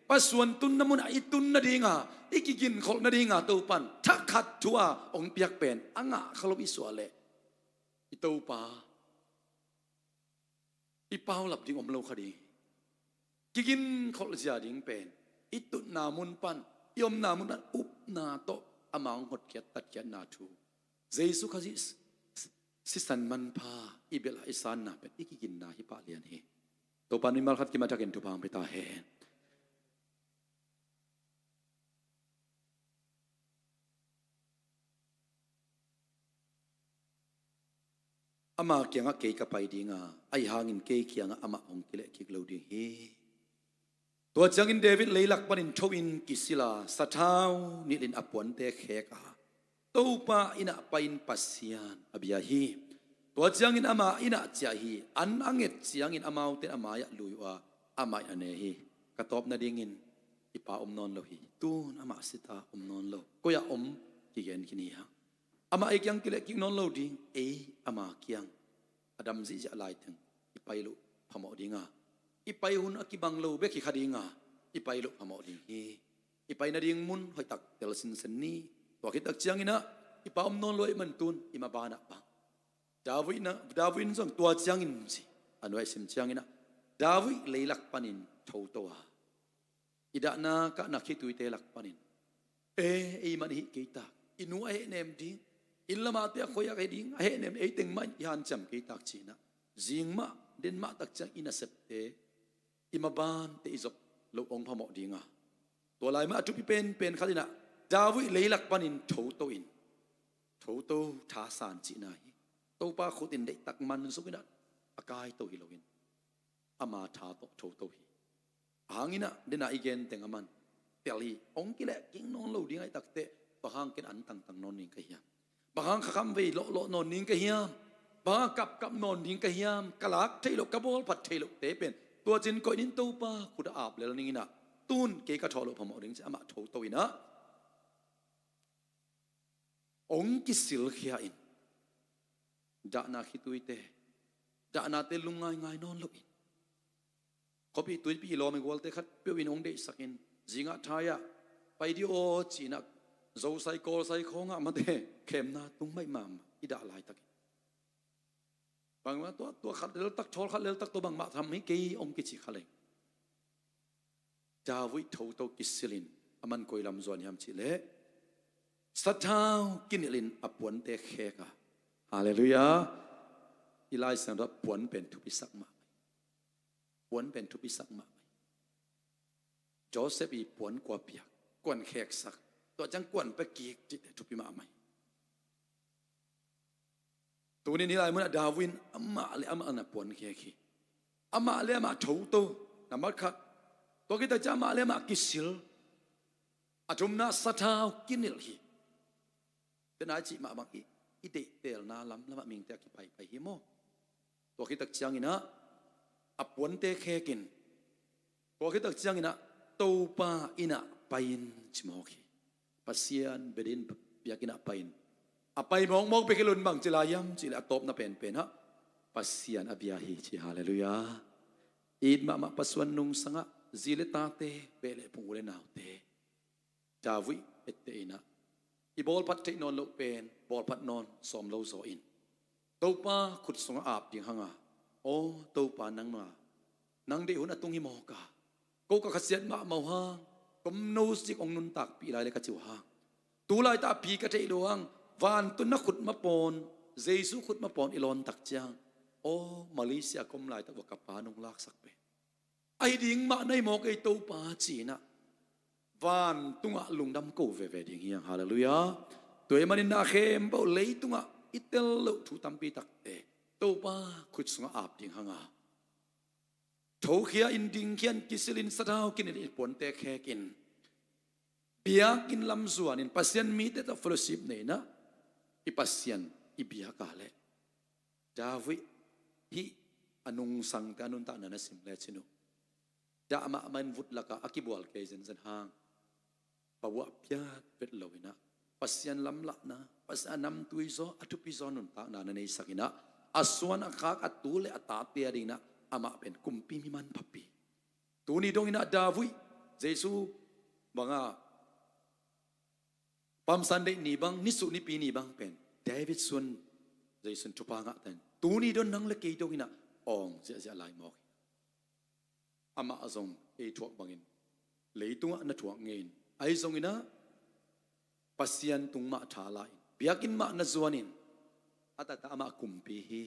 Pa suan tunna munah i tun nadinga, i kigingkholh nadinga Topa in thakhat thu a hong piak pen a ngah kha lo i suah leh, i Topa i paulap ding om lo kha ding hi. Kigingkholh zia ding pen i tutna mun pan, i omna mun pan upna tawh ama hong hotkhiat tatkhiatna thu, Jesu Khazih sisan manpha i belh a i sanna pen i kiginna hi pah lian hi. Topa in mimal khat kim a thakin thupha hong pia ta hen. Ama kiangah kei ka pai ding a, ahi hangin kei kiangah amah hong kilehkik lo ding hi. Tua ciangin David leilak panin tho-in kisil a, sathau nilhin a puante khek a, Topa inn ah pai-in Pasian a bia hi. Tua ciangin ama inn ah ciah hi. An a nget ciangin amaute in a mai-ah lui uh a, a mai-ah a ne hi. Ka tawp nadingin i Pa om nawn lo hi. Tun amah si ta, om nawn lo. Koi-ah om? Kigen khin hi hang. Amah ei kiang kilehkik nawn lo ding. Ei ama kiang a dam zihziah laiteng i pai loh phamawh ding a, i pai hun a kibang lo bek hi kha ding a, i pai loh phamawh ding hi. I pai nading mun hoihtak tel sinsen ni. Tua khit tak ciangin ah i Pa om nawn lo ahih man tun i maban ah bang, David na, David in zong tua ciangin ci, a nuai sim ciangin ah, David leilak panin thoto a, i dahna kahna khituite lak panin, e, ei mah i hih kei tak, i nu a hehnem ding, inn lam a te a khoi-ak hi ding, a hehnem ei teng mah i hanciam kei tak, ci-in ah, zing mah, den mah tak ciang i nasepte, i mabante i zop loh hong phamawh ding a, tua lai mah a thupi penpen khat in ah, David leilak panin thoto in, thoto, thasan cihna hi. Topa khut in deihtak man zong in ah, a kaito hi loin, ama tha tawh thoto hi. A hang in ah, den a i gen teng aman tel hi. Hong kilehkik nawn lo ding ahih takteh, bang hang ken an tangtang nawn ning ka hiam? Bang hang kha khamvei lawhlawh nawn ning ka hiam? Bang hang kapkap nawn ning ka hiam? Ka lak theih loh, ka bawlphat theih lohte pen, tua cin koih in, Topa khut ah ap lel ning in ah, tun kei ka thawh loh phamawh ding, ci-in amah thoto in ah, hong kisilkhia in, dahna khituite, dahnate lungngaingai nawn loin, khuapih tuipih i lawm i gualte khatpeuh in hong deihsakin, zingah thai-ah pai dih aw ci-inah, Zosai Kawlsai khawngah mate khemna tung maih mahmah i dah laitakin, bangmah tua, tua khat leltak, thawl khat leltak, tua bangmah tham hi kei hong kici kha leng, David thoto kisilin, aman koi lam zuan hiam cihleh, sathau kinilhin a puante khek a. Halleluiah. I Lai Siangtho ah puan pen thupisak mahmah. Puan pen thupisak mahmah. Joseph i puan kua piak, kuan kheksak, tua ciang kuan pia kik cihte thupi mahmah. Tunin hih lai munah David in amah le amah na puan khek hi. Amah le amah thoto, nambat khat. Tua khit tak ciang amah le amah kisil. A thumna sathau kinilh hi. Tena i cih mah bang i, i deihtelna lamlamah mihingte a kipaipai hi maw. Tua khit tak cianginah a puante khekin, tua khit tak cianginah Topa innah pai-in ci mawk hi. Pasian biakinn, biakinn ah pai-in, a pai mawkmawk bek hi lo in bang ci lai hiam cihleh a tawpna penpenah Pasian a bia hi ci. Halleluiah. It mahmah Pasian nungsangah zi le tate, beh le phung, u le naute, David etteh inah i bawlphat theih nawn loh pen bawlphat nawn sawm lo zaw in, Topa khut sungah ap ding hanga, aw Topa nangma, nang deih hun a tung hi mawk a, ko ka khasiat mahmah uh hang, kom no sik hong nuntakpih lai le ka ci uh hang, tu laitah pi ka theih loh hang, vantung na khut mapawn, Jesu khut mapawn i lawn tak ciang, aw Malaysia kom laitak uh a ka pa nong laksak pen ahi ding mah na hi mawk ei Topa ci-inah vantungah lungdam ko veve ding hi hang. Halleluiah. Tua ahih manin na khempeuh leitungah i tel loh thu tampi takte Topa khut sungah ap ding hanga, thokhia in, dingkhia in, kisilin, sathau kinilhin i puante khekin, biakinn lam zuanin, Pasian mite tawh fellowship nei inah, i Pasian i biak a leh, David hih a nungsangte a nuntakna na sim lecin uh, dah mahmah in vut lakah a kibual kei zenzen hang, pabuah piat vet lo inah, Pasian lamlahna, Pasian a namtui zaw, a thupi zaw nuntakna na neisak inah, a suan a khak, a tu le a tate a ding inah amah pen kumpi mi manphapi. Tuni dong inah David, Jesu banga Palm Sunday ni bang, nisuh nipi ni bang pen David suan, Jesu in thupha ngah ta in, tuni dong nang le kei dong inah awng ziahziah lai mawk hi. Amah zong ei thuak bangin leitungah na thuak ngei in, ahi zong inah Pasian tung mah tha la in, biakinn mah na zuanin, a taktak amah kumpi hi.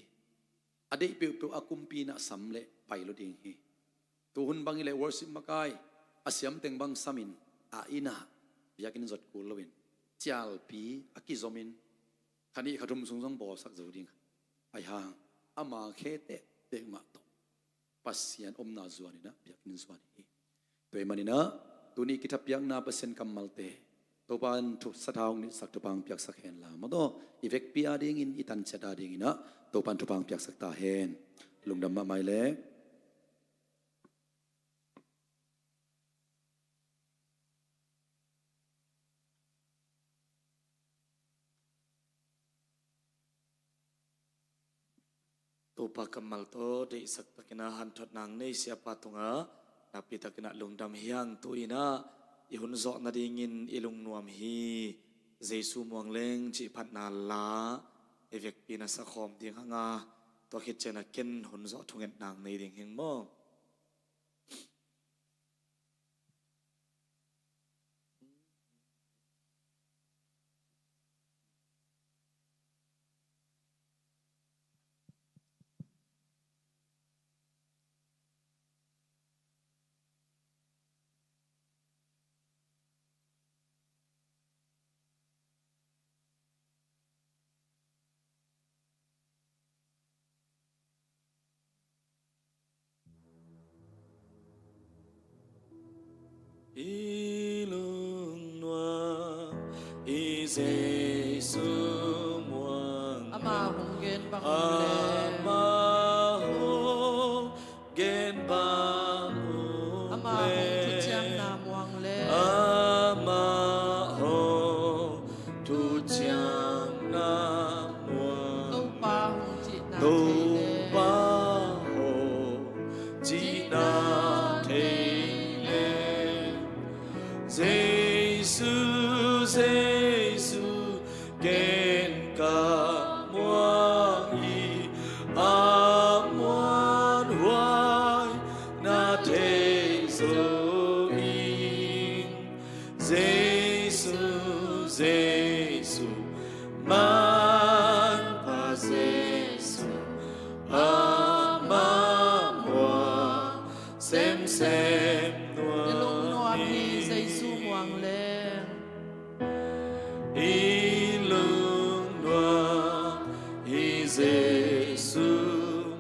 A deih peuhpeuh a kumpi inah sam leh pai lo ding hi. Tuhun bang hileh worship makai, a siamteng bang samin, a innah biakinn zot kul loin, cialpi a kizomin, kha nih kha thum sung zong bawlsak zo ding. Ahi hang ama khe tehteh mah tawh Pasian omna zuan inah biakinn zuan hi. Tua ahih maninah tuni kithapiakna Pasian kammalte Topa in thu sathau hong nilhsak, thupha hong piaksak hen la maw, i vekpi adingin, i tanciat adinginah Topa in thupha hong piaksak ta hen. Lungdam mahmah leh. Topa kammal tawh deihsak takinah hanthotna nei siapa tungah nakpi takinah lungdam hi hang. Tu-inah i hun zawh nadingin i lungnuam hi. Jesu muang leng cih phatna la i vekpi na sakhawm ding hanga, tua khit ciangah ken hun zawh thungetna nei ding hing maw? I lungnuam i Jesu muang, amah hong gen bang le, amah hong gen bang, amah hong thuciamna muang le, amah hong thuciam Jesu, manpha Jesu, amah muang semsem nuam. I lungnuam hi Jesu muang leng. I lungnuam hi Jesu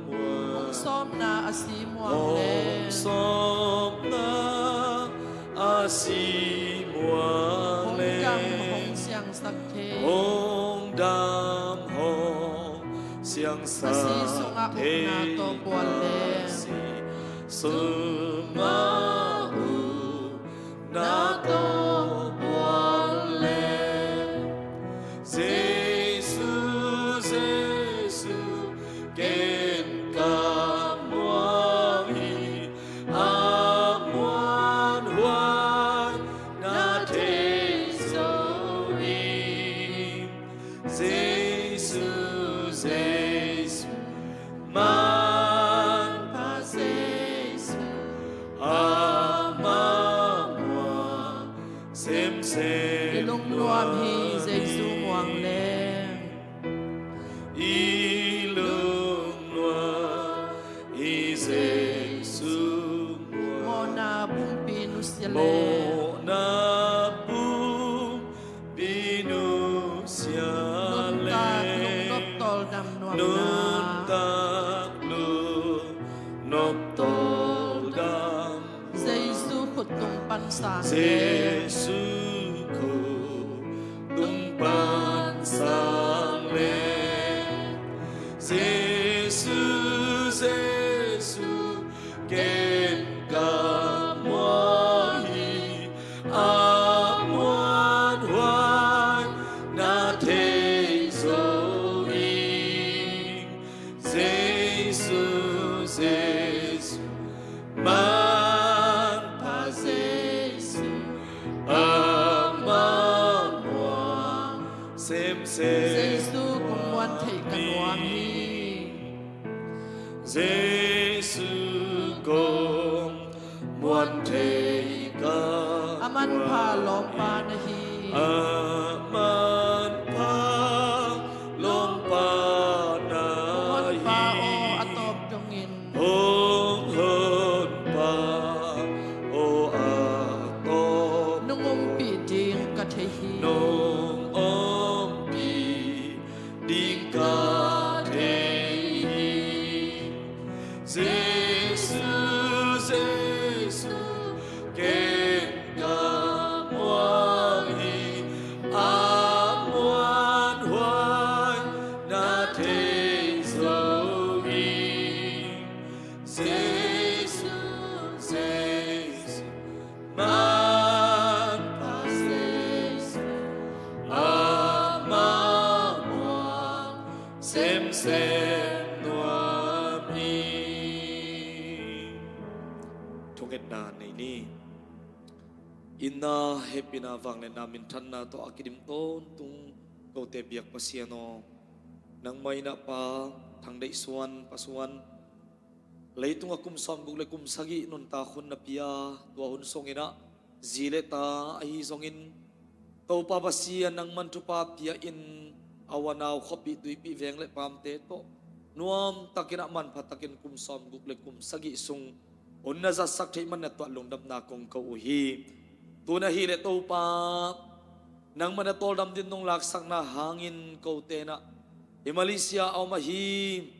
muang. Hong sawmna a si muang leng. Hong sawmna a si muang leng. Hong dam hong siangsak thei. Hong dam hong siangsak thei. A si sungah ukna tawh bual leng. A si sungah ukna tawh bual leng. Jesu, Jesu, ken ka muang hi, a muanhuai na thei zo ing. Jesu, Jesu, manpha Jesu, amah muang semsem. I lungnuam hi Jesu muang leng. I lungnuam hi Jesu muang. Mawhna pumpi nusia leng. Mawhna pumpi nusia leng. Nuntak lungnop tawldam nuamna. Nuntak lungnop tawldam. Jesu khut tung pan sang leng. Jesu khut tung pan sang leng. Jesu, Jesu, ken ka muang hi, a muanhuai na thei zo ing. Jesu, Jesu, manpha Jesu, amah muang semsem. Jesu kong muan theih ka nuam hi. Jesu kong muan theih ka nuam hi. A manpha lawmpa na hi. A manpha lawmpa na hi. Hong Honpa aw, a tawp dongin. Hong Honpa aw, a tawp. Nong ompih ding ka thei hi. Nong ompih ding ka thei hi. Jesu, Jesu, ken ka muang hi, a muanhuai na thei zo hi. Jesu, Jesu, manpha Jesu, amah muang semsem nuam hi. Thungetna nei ni. Itna, hehpihna, vangliatna, minthanna tawh a kidim tawntung kote biak Pasian aw, nangmah in ah Pa Thang Deih Suan, Pa Suan, leitung a kum sawmguk le kum sagih nuntak hun na pia, tua hun sungin ah zi le ta ahi zongin, Topa Pasian, nangman thupha pia in, a u a nau, khuapih tuipih, veng le paamte tawh nuamtakin ah manphatakin kum sawmguk le kum sagih sung hun na zatsak theih man na tuah lungdamna kong ko uh hi. Tu-in ahih leh Topa, nangman na tawldam ding nong laksakna hangin kote in ah, hih Malaysia a om ahi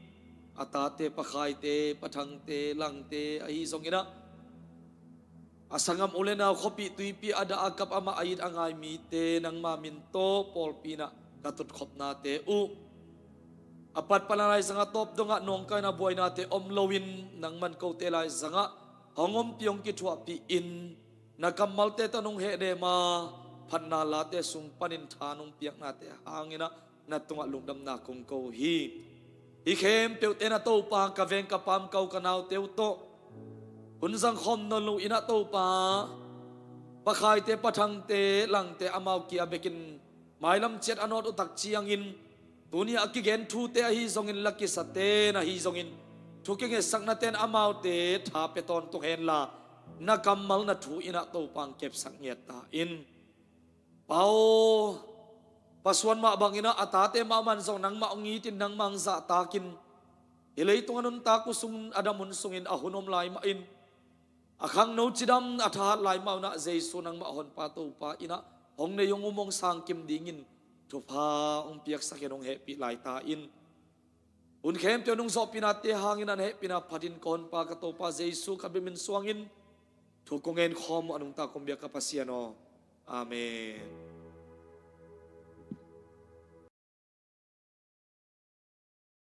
a tate, Pa Khaite, Pa Thangte, Langte ahi zongin ah, a sanggam u le nau, khuapih tuipih a dah a kap, amah a it a ngai mite, nangma min tawh pawlpi in ah ka tutkhopnate uh, a patpatna laizangah tawp dongah nawngkaina buainate om loin, nangman kote laizangah hong ompih, hong kithuahpih in, na kammalte tawh nong hehdem a, phatna late sung panin tha nong piaknate hangin ah na tungah lungdamna kong ko uh hi. Hih khempeuhte in ah Topa, ka veng ka paam, ka u ka naute uh tawh hun zangkhawm nawn loin ah Topa, Pa Khaite, Pa Thangte, Langte, amau kia bekin mailam ciat a nawt uh tak ciangin, tuni a kigen thute ahi zongin, la kisate in ahi zongin, thu kingetsaknate in amaute tha pia tawntung henla, na kammal, na thu in ah Topa, hong kepsak ngiat ta in. Pa aw, Pa suan mah bangin ah a tate mahmah in zong nangmah hong itin, nangmah hong zahtakin, hih leitung a nuntak uh sung, a dam hun sungin a hun om lai mahin, a khangno cidam a thahat lai mah un ah Jesu nangmah Honpa Topa in ah hong nei, hong um, hong sangkim dingin thupha hong piaksakin hong hehpih lai ta in. Hun khempeuh nung zawhpihnate hangin an hehpihna phatin ka Honpa ka Topa Jesu ka biakinn suangin thu kong ngen khawm uh a nungta kong biak ka Pasian aw. Amen.